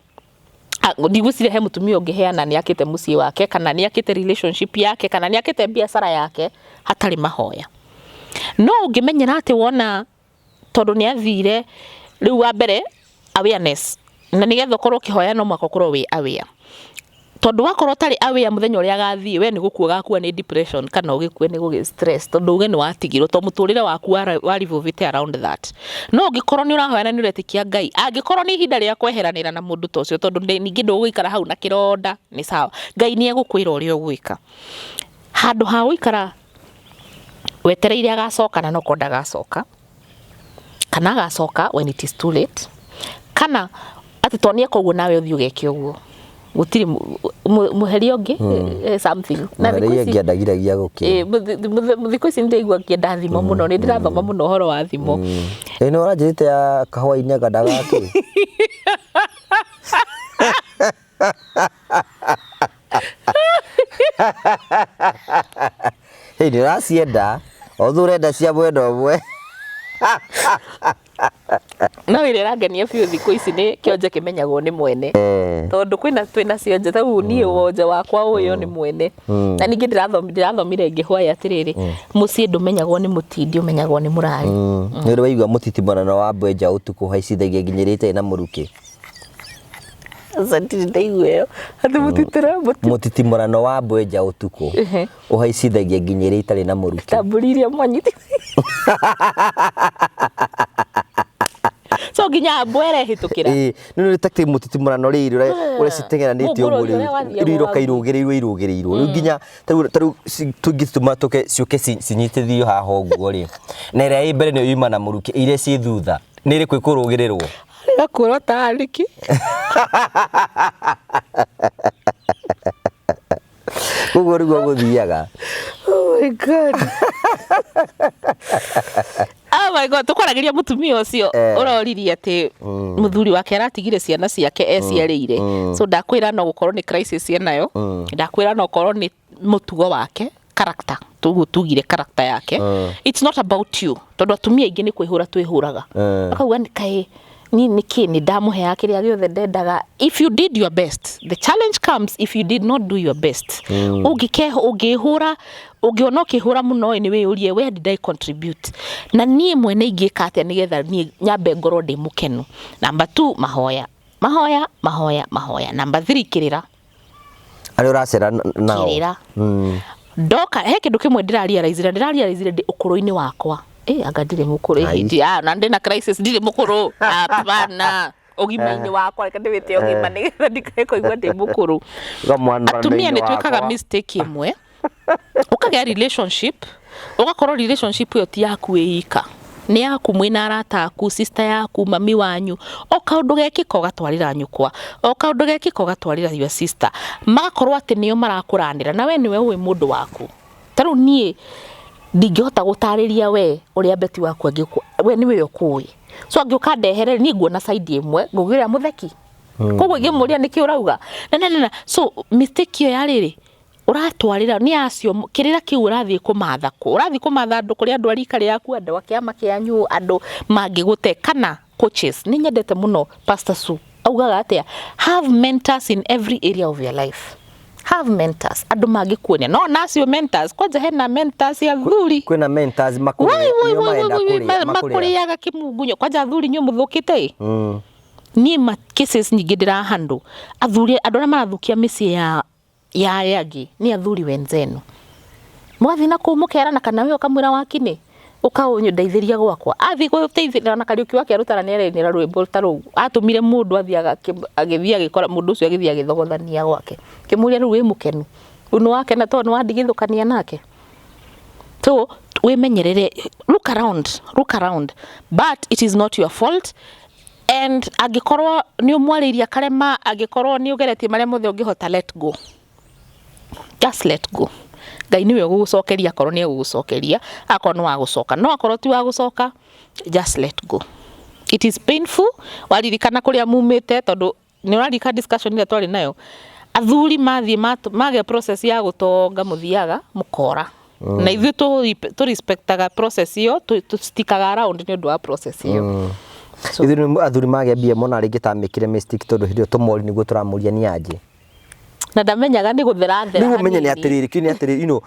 ndigwĩciria he mũtumia ũngĩheana nĩ akĩte mũciĩ wake, kana nĩ akĩte relationship yake, kana nĩ akĩte biacara yake hatarĩ mahoya. No ũngĩmenyera atĩ wona tondũ nĩ athire rĩu, wa mbere awareness, na nĩgetha ũkorwo ũkĩhoya no mũhaka ũkorwo wĩ aware, tondũ wakorwo ũtarĩ aware, mũthenya ũrĩa agathiĩ we nĩ gũkua ũgakua nĩ depression, kana ũgĩkue nĩ gũgĩ stress, tondũ uge nĩ watigirwo, tondũ mũtũrĩre waku wa revolvĩte around that. No ũngĩkorwo nĩ ũrahoya na nĩ ũretĩkia Ngai, angĩkorwo nĩ ihinda rĩa kweheranĩra na mũndũ ta ũcio, tondũ ningĩ ndũgũikara hau na kĩronda, nĩ sawa, Ngai nĩ egũkwĩra ũrĩa ũgwĩka handũ ha gũikara wetereire agacoka, na nokorwo ndagacoka, kana agacoka when it is too late, kana atĩ to nĩ eka ũguo nawe ũthiĩ ũgeke ũguo, gũtirĩ mũheria ũngĩ, something na thikũ Mũheria ici ngĩandagiragia gũkĩ. Thikũ ici nĩ ndĩraigua ngĩenda thimo mũno, nĩ ndĩrathoma mũno ũhoro wa thimo. Ĩ nĩ ũranjĩrĩte ya kahũa-inĩ anga ndagakĩ. Ĩ nĩ ũracienda, othe ũrenda cia mwena ũmwe. No ĩrĩa ĩrangenia biũ thikũ ici nĩ kĩonje kĩmenyagwo nĩ mwene, tondũ kwĩna twĩna cionje ta rĩu niĩ wonje wakwa ũyũ nĩ mwene. Na ningĩ ndĩrathomire ngĩhwaĩ atĩrĩrĩ, mũciĩ ndũmenyagwo nĩ mũtindi, ũmenyagwo nĩ mũrari. Nĩ ũrĩ waigua mũtitimũrano wa mbwenja ũtukũ haicithagia nginya ĩrĩa ĩtarĩ na mũrukĩ? Aca, ndirĩ ndaigua ĩyo atĩ mũtitĩra mũti Mũtitimũrano wa mbwenja ũtukũ ũhaicithagia nginya ĩrĩa ĩtarĩ na mũrukĩ. Ta mbũri iria mwanyiti, so nginya mbwere ĩhĩtũkĩra. Ĩĩ, nĩ nĩ ta mũtitimũrano rĩrĩ ũrĩa citeng'eranĩte Mũngũrũ ũguo ũrĩa rĩu wathiagwo rĩu iroka wagu. irũgĩrĩirwo irũgĩrĩirwo rĩu nginya tarĩu tũngĩtũma tũke ciũke cinyitithio haha ũguo rĩ, na ĩrĩa ĩ mbere nĩyo yuma na mũrukĩ, iria ciĩ thutha nĩ ĩrĩkũ ĩkũrũgĩrĩrwo? Gakuorwo tarĩki. Ũguo nĩguo gũthiaga. Oh my God. Oh my God, tukwaragĩria mũtumia ũcio ũroririe atĩ mũthuri wake aratigire ciana ciake eciarĩire. So ndakwĩra no gũkorwo nĩ crisis enayo, ndakwĩra no gũkorwo nĩ mũtugo wake, character, tuguo tugire character yake. It's not about you, tondũ atumia aingĩ nĩ kwĩhũra twĩhũraga, akauga nĩ kaĩ ni nĩkĩ nĩ ndamũheaga kĩrĩa gĩothe ndendaga. If you did your best, the challenge comes if you did not do your best. Ũngĩke ũngĩhũra, ũngĩona ũkĩhũra mũno ĩ, nĩ wĩyũrie, where did I contribute, na niĩ mwene ingĩka atĩa nĩgetha niĩ nyambe ngorwo ndĩ mũkenu? Number two, mahoya, mahoya, mahoya, mahoya. Number three, kĩrĩra. Arĩa ũracera nao. Kĩrĩra. Ndoka he kĩndũ kĩmwe ndĩrarealize, ndĩrarealize ndĩ ũkũrũ-inĩ wakwa. Anga ndirĩ mũkũrũ. Ai. Na ndĩna crisis, ndirĩ mũkũrũ, hapana, ũgima-inĩ wakwa, reke ndĩwĩte ũgima nĩgetha ndikae kũigua ndĩ mũkũrũ. Atumia nĩ twĩkaga mistake ĩmwe, ũkagĩa relationship, ũgakorwo relationship ĩyo ti yaku wĩ ika, nĩ yaku mwĩna arata aku, sister yaku, mami wanyu. O kaũndũ gekĩka ũgatwarĩra nyũkwa, o kaũndũ gekĩka ũgatwarĩra your sister, magakorwo atĩ nĩo marakũranĩra, na we nĩwe ũĩ mũndũ waku. Ta rĩu niĩ ndingĩhota gũtarĩria we ũrĩa beti waku angĩkũ, we nĩwe ũkũĩ. So angĩũka ndehere, niĩ nguona side ĩmwe, ngũgĩra mũtheki, koguo ingĩmũria nĩkĩ ũrauga na na na na. So mistake ĩyo ya rĩrĩ Ũratwarĩra nĩ acio kĩrĩra kĩu ũrathiĩ kũmatha kũ? Ũrathiĩ kũmatha andũ kũrĩ andũ a rika rĩaku, andũ a kĩama kĩanyu, andũ mangĩgũte kana coaches. Nĩ nyendete mũno Pastor Sue augaga atĩa? Have mentors in every area of your life. Have mentors, andũ mangĩkuonia. No ona acio mentors, kwanja hena mentors athuri. Kwĩna mentors Wai, makũrĩa wai, nĩo wai, marenda wai, wai, kũrĩa makũrĩa. makũrĩaga kĩmungunyo. Kwanja athuri inyuĩ mũthũkĩte ĩ. Niĩ ma cases nyingĩ ndĩrahandle athuri andũ arĩa marathũkia mĩciĩ ya arĩa angĩ nĩ athuri wenzenu. Mũgathiĩ na kũu mũkerana kana we ũkamwĩra wakinĩ ũkaũndeithĩria gwakwa. Athiĩ gũteithĩrĩria na Kariũki wake arutana nĩ arainĩra rwĩmbo ta rũu. Atũmire mũndũ athiĩ agĩthiĩ agĩkora mũndũ ũcio agĩthiĩ agĩthogothania gwake. Kĩmũria rĩu wĩ mũkenu? Rĩu nĩ wakena tondũ nĩ wandigithũkania nake? So wĩmenyerere, look around, look around. But it is not your fault. And angĩkorwo nĩ ũmwarĩirie akarema, angĩkorwo nĩ ũgeretie marĩa mothe ũngĩhota, let go. Just let go. Ngai nĩwe ũgũgũcokeria akorwo nĩ egũgũcokeria, akorwo nĩ wa gũcoka. No akorwo ti wa gũcoka, just let go. It is painful, waririkana kũrĩa mumĩte tondũ nĩ ũraririkana discussion ĩrĩa twarĩ nayo. Athuri mathiĩ magĩa process ya gũtonga mũthiaga mũkora. Na ithuĩ tũ respectaga process ĩyo, tũ stackaga around nĩ ũndũ wa process ĩyo. So, Ithuĩ athuri magĩa mbia mona rĩngĩ ta mekire mistake tondũ hĩndĩ ĩyo tũmori nĩguo tũramũria nĩ anjĩ. Na ndamenyaga nĩ gũtherathera Rĩu ũmenye nĩ hanini. atĩrĩrĩ, kĩu nĩ atĩrĩrĩ,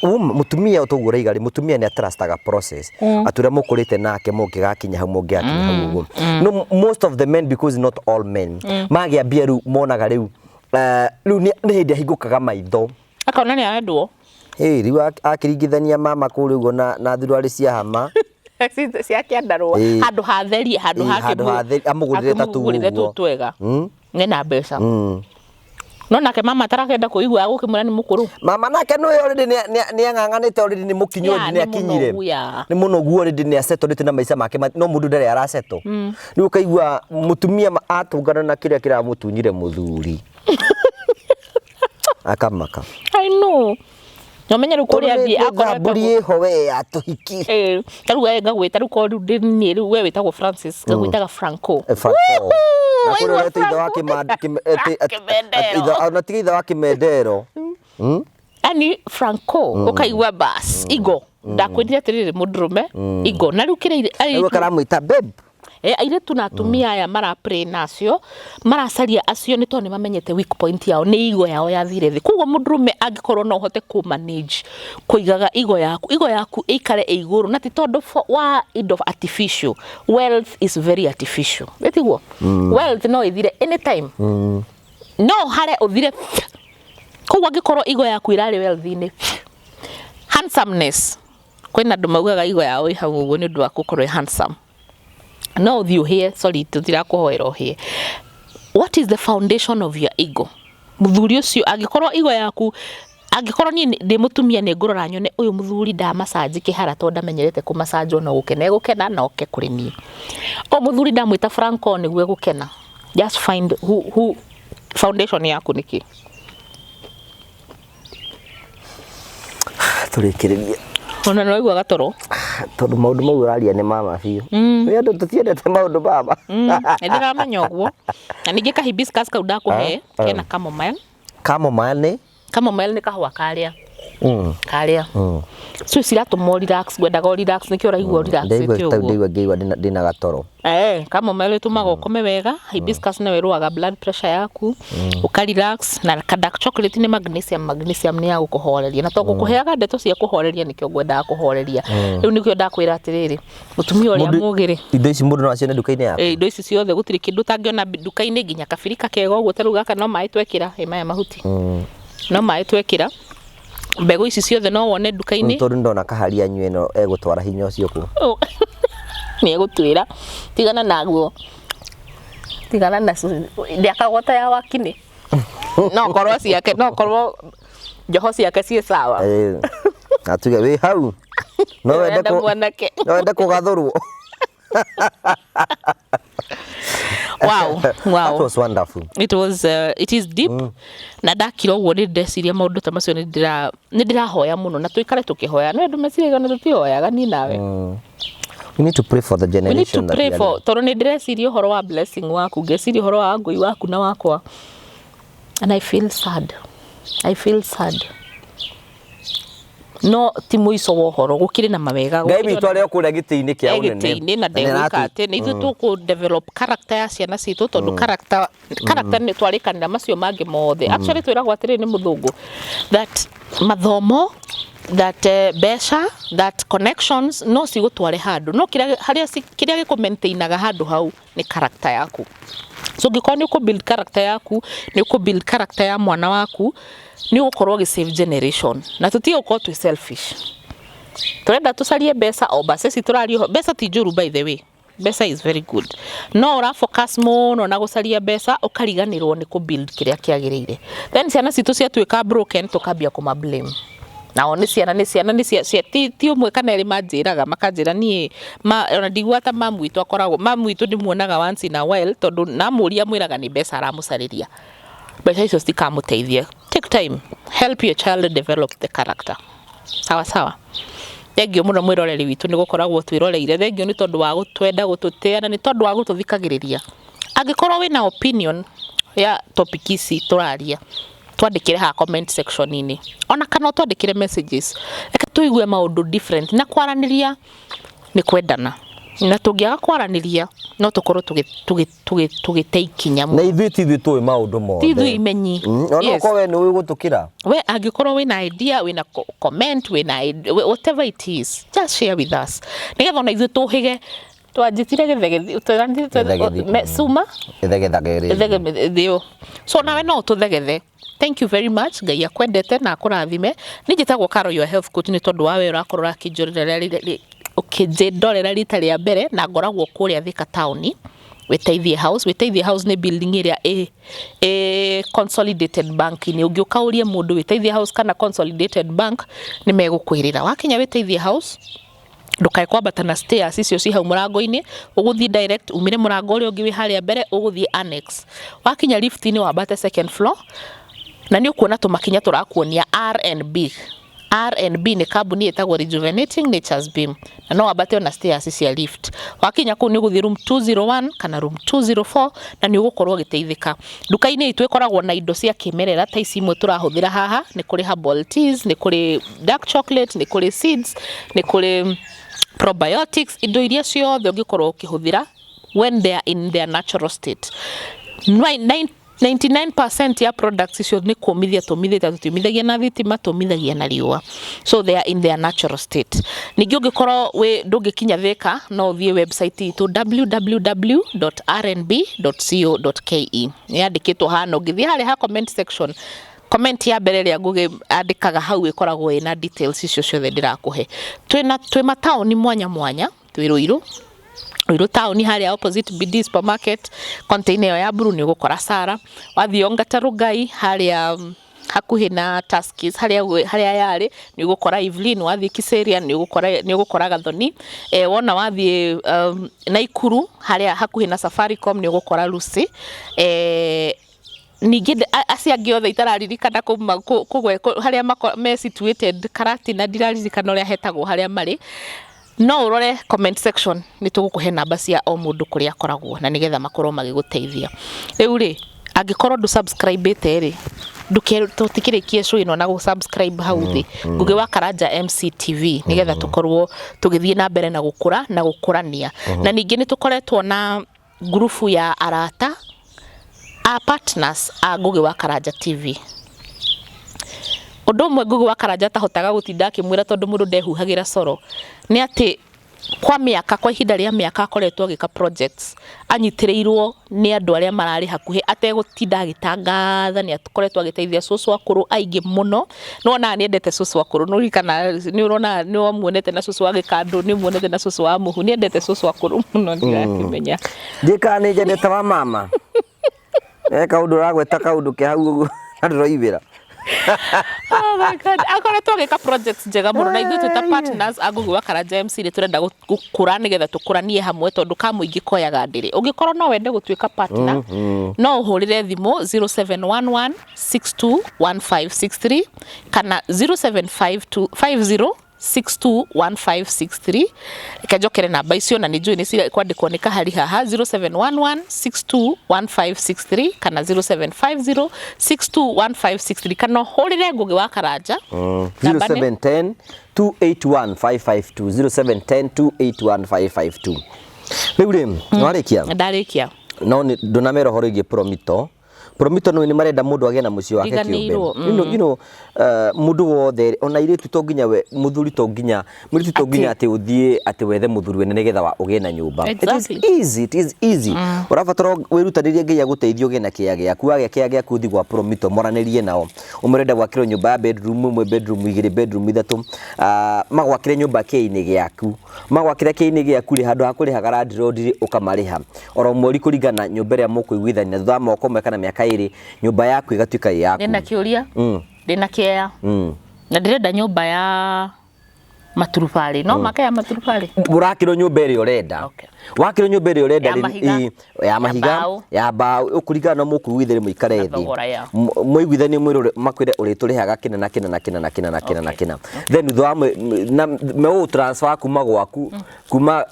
mũtumia toguo ũraiga rĩ, mũtumia nĩ atrustaga process. Atĩ ũrĩa mũkũrĩte nake mũngĩgakinya hau mũngĩgakinya hau ũguo. No most of the men, because not all men, magĩa mbia rĩu monaga rĩu rĩu nĩ hĩndĩ ahingũkaga maitho. Akona nĩ arendwo. Ĩ rĩu akĩringithania mama kũrĩa ũguo na thuruarĩ cia hama. Cia kĩandarũa. Handũ hatherie, handũ Ĩĩ, handũ hatheri, amũgũrĩre ta tũu amũgũrĩre tũu ũguo. twega. Nena mbeca. No nake mama atarakenda kũigua agũkĩmwĩra nĩ mũkũrũ. Mama nake nĩwe already nĩ ang'ang'anĩte already nĩ mũkinyu Ya, already nĩ nĩ akinyire. mũnogu, ya. Nĩ mũnogu already nĩ asettled na maica make no mũndũ ndarĩ arasettle. Rĩu ũkaigua mũtumia atũngana na kĩrĩa kĩramũtunyire mũthuri. Akamaka. I know. No menye rĩu kũrĩa athiĩ akorwo mbũri ĩho we ya tũhiki. Eh, ta rĩu we ngagwĩta rĩu korwo rĩu ndĩ niĩ rĩu we wĩtagwo Francis ngagwĩtaga Franco. Eh, Franco. Woohoo! Na kũrĩa Waigua ũreta ithe wa Franco? Kĩmendero. Kĩmendero. Ona tiga ithe wa Kĩmendero. Yani Franco ũkaigua bas igo ndakwĩrire atĩrĩrĩ mũndũrũme igo na rĩu kĩrĩa Rĩu karamwĩta babe. Airĩtu na atumia aya mara pray na acio maracaria acio nĩ tondũ nĩ mamenyete weak point yao nĩ igo yao yathire thĩ. Koguo mũndũrũme angĩkorwo no ũhote kũ manage kũigaga igo yaku, igo yaku ĩikare ĩ igũrũ na ti tondũ wa indo artificial. Wealth is very artificial. Ĩtiguo? Wealth no ĩthire anytime. No hare ũthire. Koguo angĩkorwo igo yaku ĩrarĩ wealth-inĩ, handsomeness, kwĩna andũ maugaga igo yao ĩ hau ũguo nĩ ũndũ wa gũkorwo ĩ handsome. No ũthiĩ ũhĩe, sorry, tũtirakũhoera ũhĩe. What is the foundation of your ego? Mũthuri ũcio angĩkorwo ego yaku, angĩkorwo niĩ ndĩ mũtumia nĩ ngũrora nyone ũyũ mũthuri ndamacanji kĩhara tondũ ndamenyerete kũmacanjwo no gũkena egũkena na oke kũrĩ niĩ. Ũyũ mũthuri ndamwĩta Franco nĩguo egũkena. Just find who foundation yaku nĩkĩ. Tũrĩkĩrĩrie. Ona no waigua gatoro. Tondũ maũndũ mau ũraria nĩ mama biũ. Nĩ andũ tũtiendete maũndũ mama. Nĩ ndĩramenya ũguo. Na ningĩ ka hibiscus kau ndakũhe kena chamomile. Chamomile nĩ? Chamomile nĩ kahũa karĩa. Karĩa. So ciratũma ũ relax, ngwendaga ũ relax, nĩkĩo ũraigua ũ relax Ndaigua ĩte ũguo. ndaigua ngĩigua ndĩna gatoro. Chamomile ĩtũmaga ũkome wega, hibiscus nayo ĩrũaga blood pressure yaku, ũka relax, na ka dark chocolate nĩ magnesium, magnesium nĩ ya gũkũhoreria. Na tondũ ngũkũheaga ndeto cia kũhoreria nĩkĩo ngwendaga kũhoreria. Rĩu nĩkĩo ndakwĩra atĩrĩrĩ, mũtumia ũrĩa mũgĩ rĩ. Indo ici mũndũ no acione nduka-inĩ yaku? Indo ici ciothe gũtirĩ kĩndũ ũtangĩona nduka-inĩ nginya kabirika kega ũguo ta rĩu gaka no maĩ twekĩra, ĩ maya mahuti. No maĩ twekĩra. Mbegũ ici ciothe no wone nduka-inĩ. Tondũ ndona kahari anyue ĩno egũtwara hinya ũcio kũ? Oh. Nĩ egũtwĩra tigana naguo, tigana na ndĩakagwo ta ya wakinĩ. No korwo ciake, no korwo njoho ciake ciĩ sawa. Atuge wĩ hau. No wende mwanake. No wende kũgathũrwo. Wow, wow. That was wonderful. It was it is deep. Na ndakira ũguo nĩ ndeciria maũndũ ta macio nĩ ndĩrahoya mũno na tũikare tũkĩhoya. No andũ meciragia ona tũtihoyaga niĩ nawe. We need to pray for the We need to generation that pray we are for, tondũ nĩ ndĩreciria ũhoro wa blessing waku, ngeciria ũhoro wa ngũi waku na wakwa. And I feel sad. I feel sad, no ti mũico wa ũhoro, gũkĩrĩ na mawega. Ngai gũkĩrĩ witũ arĩ o kũrĩa gĩtĩ-inĩ kĩa ũnene. Gĩtĩ-inĩ na nĩ ndegwĩka atĩ nĩ ithuĩ tũkũ develop character ya ciana citũ, tondũ character nĩ twarĩkanĩra macio mangĩ mothe. Actually, twĩragwo atĩrĩrĩ nĩ mũthũngũ that mathomo, that mbeca, that connections no cigũtware handũ, no kĩrĩa harĩa kĩrĩa gĩkũ maintainaga handũ hau nĩ character yaku. So ũngĩkorwo nĩ ũkũ build character yaku, nĩ ũkũ build character ya mwana waku, nĩ ũgũkorwo ũgĩ save generation. Na tũtige gũkorwo twĩ selfish, turenda tucarie mbeca o mbeca ici tũraria ũhoro. Mbeca ti njũru, by the way, mbeca is very good, no ũra focus mũno na gũcaria mbeca, ũkariganĩrwo nĩ kũ build kĩrĩa kĩagĩrĩire. Then ciana citũ ciatuĩka broken, tũkambia kũma blame nao. Nĩ ciana, nĩ ciana, nĩ cia ti ũmwe kana erĩ manjĩraga, makanjĩra niĩ ma, ona ndiguaga ta mamu witũ akoragwo, mamu witũ ndĩmuonaga once in a while, tondũ namũria mwĩraga nĩ mbeca aramũcarĩria. Mbeca icio citikamũteithia. Take time, help your child develop the character. Sawa sawa. Thengio mũno, mwĩroreri witũ, nĩ gũkoragwo twĩroreire. Thengio nĩ tondũ wa gũtwenda, gũtũtĩa, na nĩ tondũ wa gũtũthikagĩrĩria. Angĩkorwo wĩna opinion ya topic ici tũraria, twandĩkĩre haha comment section-inĩ, ona kana ũtwandĩkĩre messages. Reke tũigue maũndũ different, na kwaranĩria nĩ kwendana, na tũngĩaga kwaranĩria no tũkorwo tũgĩte ikinya. Na ithuĩ ti ithuĩ tũĩ maũndũ mothe. Ti ithuĩ imenyi. Ona okorwo we nĩ ũĩ gũtũkĩra. We angĩkorwo wĩna idea, wĩna comment, wĩna whatever it is, just share with us, nĩgetha ona ithuĩ tũhĩge. Twanjĩtire gĩthegethi. Gĩthegethi. Cuma. Ĩthegethage rĩngĩ. Thegethio. So nawe no ũtũthegethe. Thank you very much. Ngai akwendete na akũrathime. Niĩ njĩtagwo Caro, your health coach. Nĩ tondũ wa we ũrakorwo ũrakĩnjorera ũkĩnjĩndorera rita rĩa mbere, na ngoragwo kũrĩa Thika taũni, Wĩteithie House. Wĩteithie House nĩ building ĩrĩa ĩ Consolidated Bank. Nĩ ũngĩũka ũrie mũndũ Wĩteithie House kana Consolidated Bank, nĩ megũkwĩrĩra. Wakinya Wĩteithie House, ndũkae kwambata na stairs icio ci hau mũrango-inĩ, ũgũthiĩ direct umire mũrango ũrĩa ũngĩ wĩ harĩa mbere, ũgũthiĩ annex. Wakinya lift-inĩ, wambate second floor, na nĩ ũkuona tũmakinya tũrakuonia R&B. R&B nĩ kambuni ĩtagwo Rejuvenating Nature's Beam, na no wambate ona stairs cia lift. Wakinya kũu, nĩ ũgũthiĩ room 201 kana room 204, na nĩ ũgũkorwo ũgĩteithĩka. Nduka-inĩ itũ ĩkoragwo na indo cia kĩmerera ta ici imwe tũrahũthĩra haha. Nĩ kũrĩ herbal teas, nĩ kũrĩ dark chocolate, nĩ kũrĩ seeds, nĩ kũrĩ probiotics, indo iria ciothe ũngĩkorwo ũkĩhũthĩra when they are in their natural state. 99% ya products icio nĩ kũmithia tũmithĩte, tũtiũmithagia na thitima, tũmithagia na riũa, so they are in their natural state. Ningĩ ũngĩkorwo wĩ ndũngĩkinya Thika, no ũthiĩ website itũ www.rnb.co.ke, nĩ yandĩkĩtwo haha. Na ũngĩthiĩ harĩa ha comment section, comment ya mbere ĩrĩa Ngũgĩ andĩkaga hau ĩkoragwo ĩna details icio ciothe ndĩrakũhe. Twĩna twĩ mataũni mwanya mwanya. Twĩ Ruiru, Ruiru taũni, harĩa opposite BD Supermarket, container ĩyo ya blue, nĩ ũgũkora Sara. Wathiĩ Ongata Rugai, harĩa hakuhĩ na Tuskys, harĩa yarĩ, nĩ ũgũkora Evelyn. Wathiĩ Kiserian, nĩ ũgũkora Gathoni. Wona wathiĩ Naikuru, harĩa hakuhĩ na Safaricom, nĩ ũgũkora Lucy. Ningĩ acio angĩ othe itararirikana harĩa me situated Karatina, ndiraririkana ũrĩa hetagwo harĩa marĩ. No ũrore comment section, nĩ tũgũkũhe namba cia o mũndũ kũrĩa akoragwo, na nĩgetha makorwo magĩgũteithia. Rĩu rĩ, angĩkorwo ndũ subscribe ĩte rĩ, tũtikĩrĩkie show ĩno na gũ subscribe hau thĩ, Ngũgĩ wa Karanja MCTV, nĩgetha tũkorwo tũgĩthiĩ na mbere na gũkũra na gũkũrania. Na ningĩ nĩ tũkoretwo na ngurubu ya arata a partners a Ngũgĩ wa Karanja TV. Ũndũ ũmwe Ngũgĩ wa Karanja atahotaga gũtinda akĩmwĩra, tondũ mũndũ ndehuhagĩra coro, nĩ atĩ kwa ihinda rĩa mĩaka akoretwo agĩka projects anyitĩrĩirwo nĩ andũ arĩa mararĩ hakuhĩ, ategũtinda agĩtangatha. Nĩ akoretwo agĩteithia cũcũ akũrũ aingĩ mũno. Nĩ wonaga nĩ endete cũcũ akũrũ. Nĩ ũririkana, nĩ ũrona, nĩ wamuonete na cũcũ wa gĩkandũ, nĩ ũmuonete na cũcũ wa mũhu. Nĩ endete cũcũ akũrũ mũno, ndirakĩmenya. Njĩkaga nĩ njendete wa mama e kaũndũ ũragweta, kaũndũ ke hau ũguo na ndũroimĩra. Oh my God. Akoretwo agĩka projects njega mũno, na ithuĩ twĩ ta partners a Ngũgĩ wa Karanja MC nĩ tũrenda gũkũra, nĩgetha tũkũranie hamwe, tondũ ka mũingĩ koyaga ndĩrĩ. Ũngĩkorwo no wende gũtuĩka partner, no ũhũrĩre thimũ 0711 621563 kana 0752 50. 621563. Reke njokere namba icio, na nĩ njũĩ nĩ kwandĩkwo nĩ kahari haha: 0711 621563 kana 0750 621563, kana ũhũrĩre Ngũgĩ wa Karanja. Namba nĩ 0710 281 552, 0710 281 552. Rĩu rĩ, nĩwarĩkia? Ndarĩkia. No ndũnamera ũhoro ĩgiĩ Promito. Promito nĩ marenda mũndũ agĩe na mũciĩ wake kĩũmbe. Riganĩirwo. You know, mũndũ wothe, ona airĩtu, to nginya we mũthuri, to nginya mũirĩtu, to nginya atĩ ũthiĩ atĩ wethe mũthuri wene nĩgetha ũgĩe na nyũmba. It is easy, it is easy. Ũrabatara wĩrutanĩrie, Ngai agũteithie ũgĩe na kĩea gĩaku. Wagĩa kĩea gĩaku, ũthiĩ gwa Promito, moranĩrie nao, ũmũrenda gwakĩrwo nyũmba ya bedroom ĩmwe, bedroom igĩrĩ, bedroom ithatũ. Ah, magwakĩre nyũmba kĩea-inĩ gĩaku. Magwakĩra kĩea-inĩ gĩaku rĩ, handũ ha kũrĩhaga landlord rĩ, ũkamarĩha oro mweri kũringana na nyũmba ĩrĩa mũkũiguithania. Thutha wa mwaka ũmwe kana mĩaka 2, nyũmba yaku ĩgatuĩka ĩ yaku. Ndĩna kĩũria. Ndĩna kĩea na ndĩrenda nyũmba ya maturubarĩ, no make ya maturubarĩ? Ũrakĩrwo nyũmba ĩrĩa ũrenda. Wakĩrwo nyũmba ĩrĩa ũrenda Ya mahiga. Ya mahiga. Mbaũ. Ya mbaũ, ũkũringana na mũkũiguithania mũikare Na thĩ. thogora ya. Mũiguithanie mwĩrwo, makwĩre ũrĩtũrĩhaga kĩna na kĩna na kĩna na kĩna na kĩna na kĩna, then thutha wa na megũ transfer kuma gwaku, kuma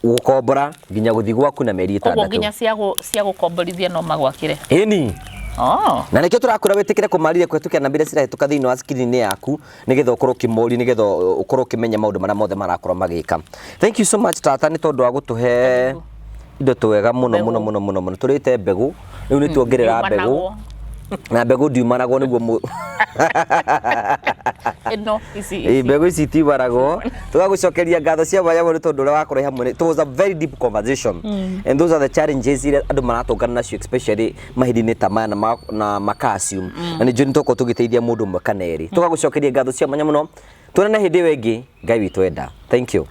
gũkombora nginya gũthiĩ gwaku na mĩeri Koguo 6. Nginya cia gũkomborithia no magwakĩre? Ĩni. Oh. Na nĩkĩo tũrakwĩra wĩtĩkĩre kũmarire kũhetũkĩra namba iria cirahĩtũka thĩinĩ wa screen yaku, nĩgetha ũkorwo ũkĩmoria, nĩgetha ũkorwo ũkĩmenya maũndũ marĩa mothe marakorwo magĩka. Thank you so much, tata, nĩ tondũ wa gũtũhe indo twega mũno mũno mũno mũno mũno. Tũrĩte mbegũ, rĩu nĩ tuongerera mbegũ. Ndiumanagwo. Na mbegũ ndiumanagwo nĩguo Ĩno ici. Ĩ, mbegũ ici itiumanagwo. Tũgagũcokeria ngatho cia mwanya mũno nĩ tondũ ũrĩa wakorwo hamwe. It was a very deep conversation and those are the challenges iria andũ maratũngana nacio, especially mahinda-inĩ ta maya, na maka assume, na nĩ njũĩ nĩ tũkorwo tũgĩteithia mũndũ ũmwe kana erĩ. Tũgagũcokeria ngatho cia mwanya mũno. Tuonane hĩndĩ ĩyo ĩngĩ, Ngai witũ enda. Thank you.